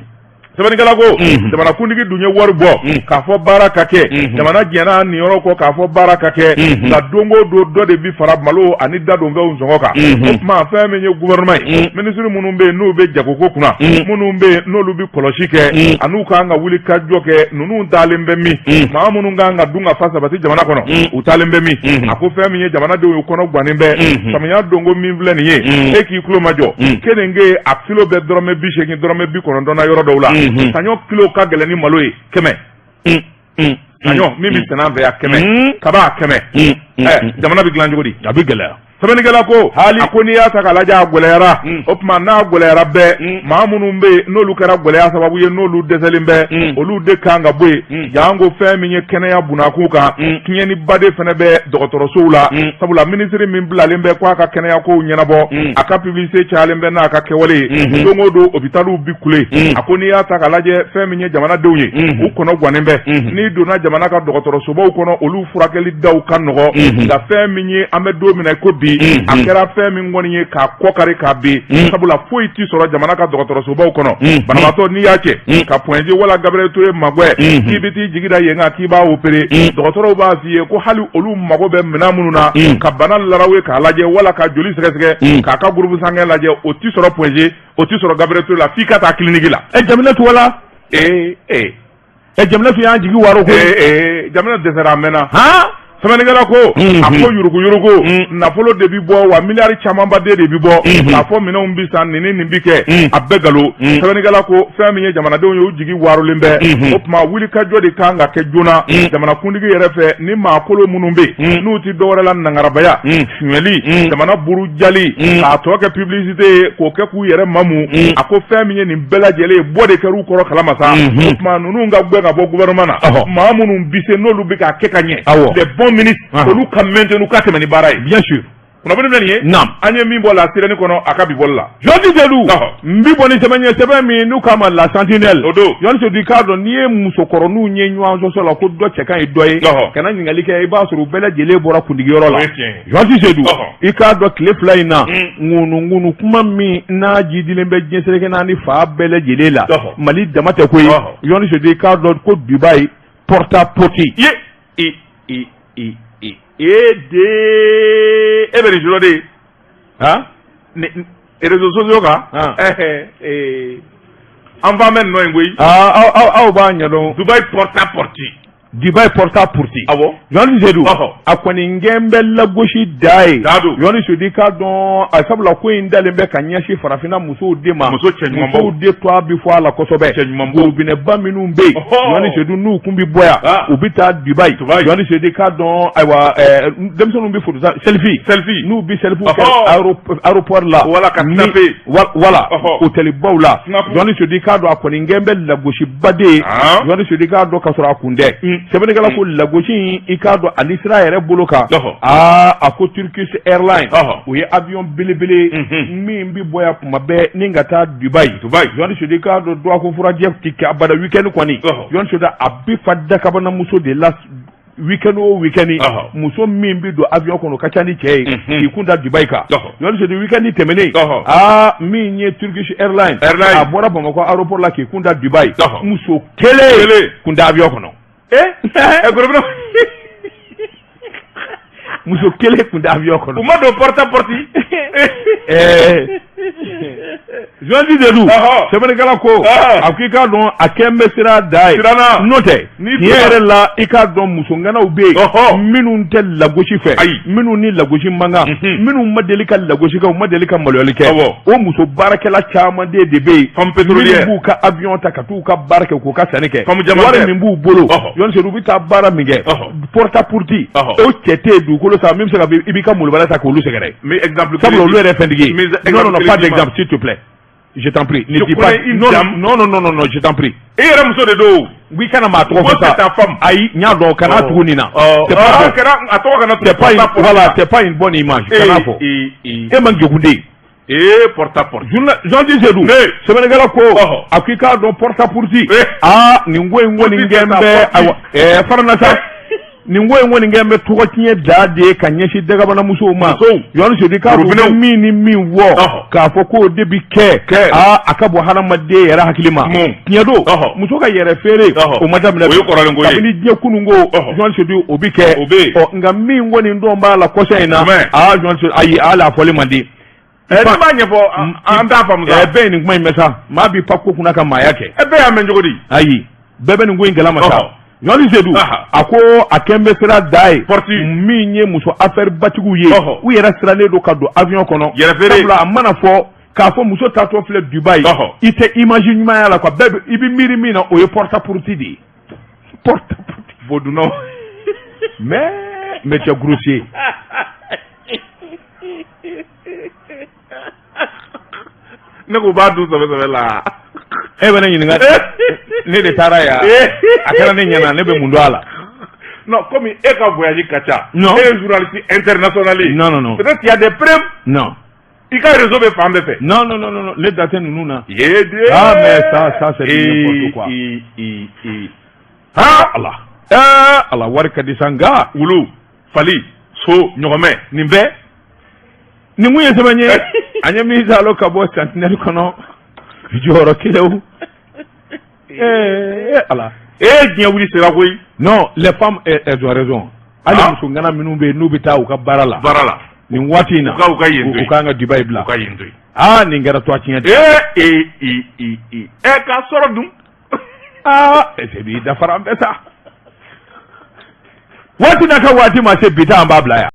Sɛbɛnnikɛla ko jamanakuntigi dun ye wari bɔ k'a fɔ baara ka kɛ, jamana jɛnna nin yɔrɔ kɔ k'a fɔ baara ka kɛ, nka don o don dɔ de bɛ fara malo ani dadonfɛnw sɔngɔ kan. O tuma fɛn min ye gouvernement ye, minisiri minnu bɛ yen n'u bɛ jagoko kunna, minnu bɛ yen n'olu bɛ kɔlɔsi kɛ an'u kan ka wuli ka jɔ kɛ, ninnu taalen bɛ min? Maa minnu kan ka dun ka fa sabati jamana kɔnɔ, u taalen bɛ min? A ko fɛn min ye jamanadenw ye, kɔnɔ gannen bɛ. Samiya donko min filɛ nin ye, e k'i tulo majɔ, kenige a kilo bɛ dɔrɔmɛ 80, dɔrɔmɛ 90 na yɔrɔ dɔw la. Saɲɔ kilo ka gɛlɛn ni malo ye 100. Saɲɔ min bɛ sɛnɛ an fɛ yan 100, kaba 100. Ɛ, jamana bɛ dilan cogo di? A bɛ gɛlɛya. Sɛbɛnnikɛla ko hali a ko n'i y'a ta k'a lajɛ, a gɛlɛyara. O tuma n'a gɛlɛyara bɛɛ, maa minnu bɛ yen n'olu kɛra gɛlɛya sababu ye, n'olu dɛsɛlen bɛ, olu de kan ka bɔ yen. Janko fɛn min ye kɛnɛya bunakun kan, tiɲɛniba de fana bɛ dɔgɔtɔrɔsow la, sabula minisiri min bilalen bɛ k'a ka kɛnɛya kow ɲɛnabɔ, a ka publicité cayalen bɛ n'a ka kɛwale ye. Don o don hôpitaliw bi kule. A ko n'i y'a ta k'a lajɛ, fɛn min ye jamanadenw ye, u kɔnɔ gannen bɛ. N'i donna jamana ka dɔgɔtɔrɔsobaw kɔnɔ, olu furakɛli daw ka nɔgɔ, nka fɛn min ye an bɛ don min na ko bi, a kɛra fɛn min kɔni ye k'a kɔ kari k'a bin, sabula foyi tɛ sɔrɔ jamana ka dɔgɔtɔrɔsobaw kɔnɔ. Banabaatɔ n'i y'a cɛ ka Point G wala Gabriel Touré magwɛ k'i bɛ t'i jigi da yen kan k'i b'a opérer, dɔgɔtɔrɔw b'a f'i ye ko hali olu mago bɛ minɛn minnu na ka bana larawe k'a lajɛ wala ka joli sɛgɛsɛgɛ k'a ka groupe sanguin lajɛ, o tɛ sɔrɔ Point G, o tɛ sɔrɔ Gabriel Touré la, f'i ka taa clinique la. Ɛ, jamana tuwala. Ee ee. Ɛ, jamana tun y'an jigi waro koyi. Ee, jamana dɛsɛra a mɛnna. Han, sɛbɛnnikɛla ko a ko yuruguyurugu nafolo de bi bɔ wa, miliyari camanba de bi bɔ k'a fɔ minɛnw bi san, nin ni nin bi kɛ, a bɛɛ nkalon. Sɛbɛnnikɛla ko fɛn min ye jamanadenw ye, u jigi warolen bɛ. O tuma wulikajɔ de kan ka kɛ joona jamanakuntigi yɛrɛ fɛ ni maakolo minnu bɛ yen n'u ti dɔwɛrɛ la nangarabaya, sonyɛli, jamana burujali, k'a tɔ kɛ publicité ye, k'o kɛ k'u yɛrɛ mamu. A ko fɛn min ye nin bɛɛ lajɛlen ye, bɔ de kɛr'u kɔrɔ kalama sa. O tuma ninnu ka gɛn ka bɔ gouvernement na. Maa minnu bi se, n'olu bɛ k'a kɛ ka ɲɛ, les bons ministres olu ka maintenu ka tɛmɛ ni baara ye. Bien sûr. Kunnafoni filɛ nin ye. Naam. An ye min bɔ La Sirène kɔnɔ a ka bi bɔli la. Jɔnti Sedu, n bi bɔ ni sɛbɛn ye, sɛbɛn min n'u k'a ma La Sentinelle. O don. Jɔnti Sedu, i k'a dɔn n'i ye musokɔrɔninw ye ɲɔgɔn sɔsɔ la ko dɔ cɛ ka ɲi dɔ ye, kana ɲininkali kɛ, i b'a sɔrɔ u bɛɛ lajɛlen bɔra kundigiyɔrɔ la. O ye tiɲɛ ye. Jɔnti Sedu, i k'a dɔn tile 2 in na, ŋunuŋunu kuma min n'a jidilen bɛ diɲɛ seleke naani fan bɛɛ lajɛlen la, Mali dama tɛ koyi. Jɔnti Sedu, i k'a dɔn ko Dubaï porte à porte. Ye i i i i e de e bɛ nin jɔ de han réseaux sociaux kan. An fa bɛ nɔ in koyi. Aa, aw b'a ɲɛdɔn. Dubaï porte à porte. Dubaï porte à porte. Awɔ. Jɔnti Sedu, a kɔni kɛn bɛ lagosi da ye. Da don. Jɔnti Sedu, i k'a dɔn a sabula ko in dalen bɛ ka ɲɛsin farafinna musow de ma. Muso cɛɲumanbaw. Musow de tɔgɔ bɛ fɔ a la kosɛbɛ. Cɛɲumanbaw. Gorobinɛba minnu bɛ yen. Jɔnti Sedu, n'u kun bɛ bɔ yan. U bɛ taa Dubaï. Dubaï. Jɔnti Sedu, i k'a dɔn ayiwa denmisɛnninw bɛ photo ta selfie. Selfie. N'u bɛ selfie kɛ aéroport la. Wala ka snapper. Wala hôtelbaw la. Jɔnti Sedu, i k'a dɔn a kɔni kɛn bɛ lagosiba de ye. Jɔnti Sedu, i k'a dɔn k'a sɔrɔ a kun tɛ. Sɛbɛnnikɛla ko lagosi in, i k'a dɔn ani sira yɛrɛ bolo kan. Aa, a ko Turkish Airlines, o ye avion belebele min bɛ bɔ yan kuma bɛɛ ni ka taa Dubaï. Dubaï. Jɔnti Sedu, i k'a dɔn dɔgɔkun furajɛ ti kɛ abada, week-end kɔni. Jɔnti Sedu, a bɛ fa dakabanamuso de la week-end o week-end. Muso min bɛ don avion kɔnɔ o ka ca ni cɛ ye k'i kun da Dubaï kan. Jɔnti Sedu, week-end tɛmɛnen, aa, min ye Turkish Airlines, a bɔra Bamakɔ aéroport la k'i kun da Dubaï, muso kelen kun da avion kɔnɔ. Muso kelen kun da avion kɔnɔ. U ma don porte à porte. Jɔnti Sedu, sɛbɛnnikɛla ko a ko i k'a dɔn a kɛn bɛ sira da ye. N'o tɛ tiɲɛ yɛrɛ la, i k'a dɔn musoŋanaw bɛ yen minnu tɛ lagosi fɛ, minnu ni lagosi man kan, minnu ma deli ka lagosi kɛ, u ma deli ka maloyali kɛ. O muso baarakɛla caman de bɛ yen minnu b'u ka avion ta ka t'u ka baara kɛ, k'u ka sanni kɛ. Wari min b'u bolo, Jɔnti Sedu, u bɛ taa baara min kɛ porte à porte, o cɛ tɛ yen dugukolo sanfɛ min bɛ se ka i b'i ka molobaliya ta k'olu sɛgɛrɛ. Sabula olu yɛrɛ ye fɛntigi ye. Non, non, non, pas d'exemple, s'il te plaît. Je t'en prie. Ne dis pas. Non, non, non, non, non, je t'en prie. E yɛrɛ muso de don. Oui, kana maa tɔgɔ fɔ sa. Ta femme. Ayi, n y'a dɔn, kana tugu nin na. C'est pas bon. A tɔgɔ kana C'est pas une, voilà, c'est pas une bonne image. Kana fɔ. E man kegun. Ee, porte à porte. Jɔnti Sedu, sɛbɛnnikɛla ko a ko i k'a dɔn porte à porte. Aa, nin ko in kɔni kɛn bɛ, ayiwa, farana sa. Nin ko in kɔni kɛn bɛ tɔgɔ tiɲɛ da de ye ka ɲɛsin dagabanamusow ma. Jɔnti Sedu, k'a dɔn u bɛ min ni min wɔ k'a fɔ k'o de bi kɛ, aa, a ka bɔ hadamaden yɛrɛ hakili ma. Tiɲɛ don, muso ka yɛrɛ feere, o ma daminɛ. O ye kɔrɔlen ko ye. Kabini diɲɛ kunun ko, Jɔnti Sedu, o bi kɛ. O bɛ yen. Ɔ, nka min kɔni dɔn b'a la kɔsa in na, aa, Jɔnti Sedu, ayi, hali a fɔli man di. Ne b'a ɲɛfɔ, an t'a faamu sa. Bɛɛ ye nin kuma in mɛn sa, maa b'i pa ko kunna ka maaya kɛ. Bɛɛ y'a mɛn cogo di? Ayi, bɛɛ bɛ nin ko in kalama sa. Jɔnti Sedu, a ko a kɛn bɛ sira da ye. Porte. Min ye muso affaire batigiw ye, u yɛrɛ sirannen don ka don avion kɔnɔ. Yɛrɛ feere. Sabula a mana fɔ k'a fɔ muso taatɔ filɛ Dubaï, i tɛ image ɲuman y'a la quoi, bɛɛ i bɛ miiri min na, o ye porte à porte de ye. Porte à porte. Bodunnaw. Mais tu es grossier. Ne ko b'a dun sɛbɛ sɛbɛ la. E bɛ ne ɲininka, ne de taara yan, a kɛra ne ɲɛna, ne bɛ mun dɔn a la? Non, comme e ka voyage ka ca. Non. E ye journaliste international ye. Non, non, non. Peut-être qu'il y a des preuves. Non. I ka réseau bɛ fan bɛɛ fɛ. Non, non, non, non, ne da tɛ ninnu na. Ye de. Ah, mais ça c'est n'importe quoi. Ha Ala. Ala, wari ka di sa, nka. Wulu, fali, so, ɲɔgɔmɛ, nin bɛɛ. Nin kun ye sɛbɛn ye an ye min salo ka bɔ Sentinelle kɔnɔ, jɔyɔrɔ kelenw. Ala. Diɲɛ wuli sera koyi. Non, les femmes, elles ont raison. Hali muso ŋana minnu bɛ yen n'u bɛ taa u ka baara la. Baara la. Nin waati in na. U ka yen to yen. U k'an ka Dubaï bila. U ka yen to yen. Aa, nin kɛra tɔgɔ tiɲɛ de. K'a sɔrɔ dun. Aa, Sedu, i dafara an bɛɛ sa. Waati n'a ka waati ma se, bi ta an b'a bila yan.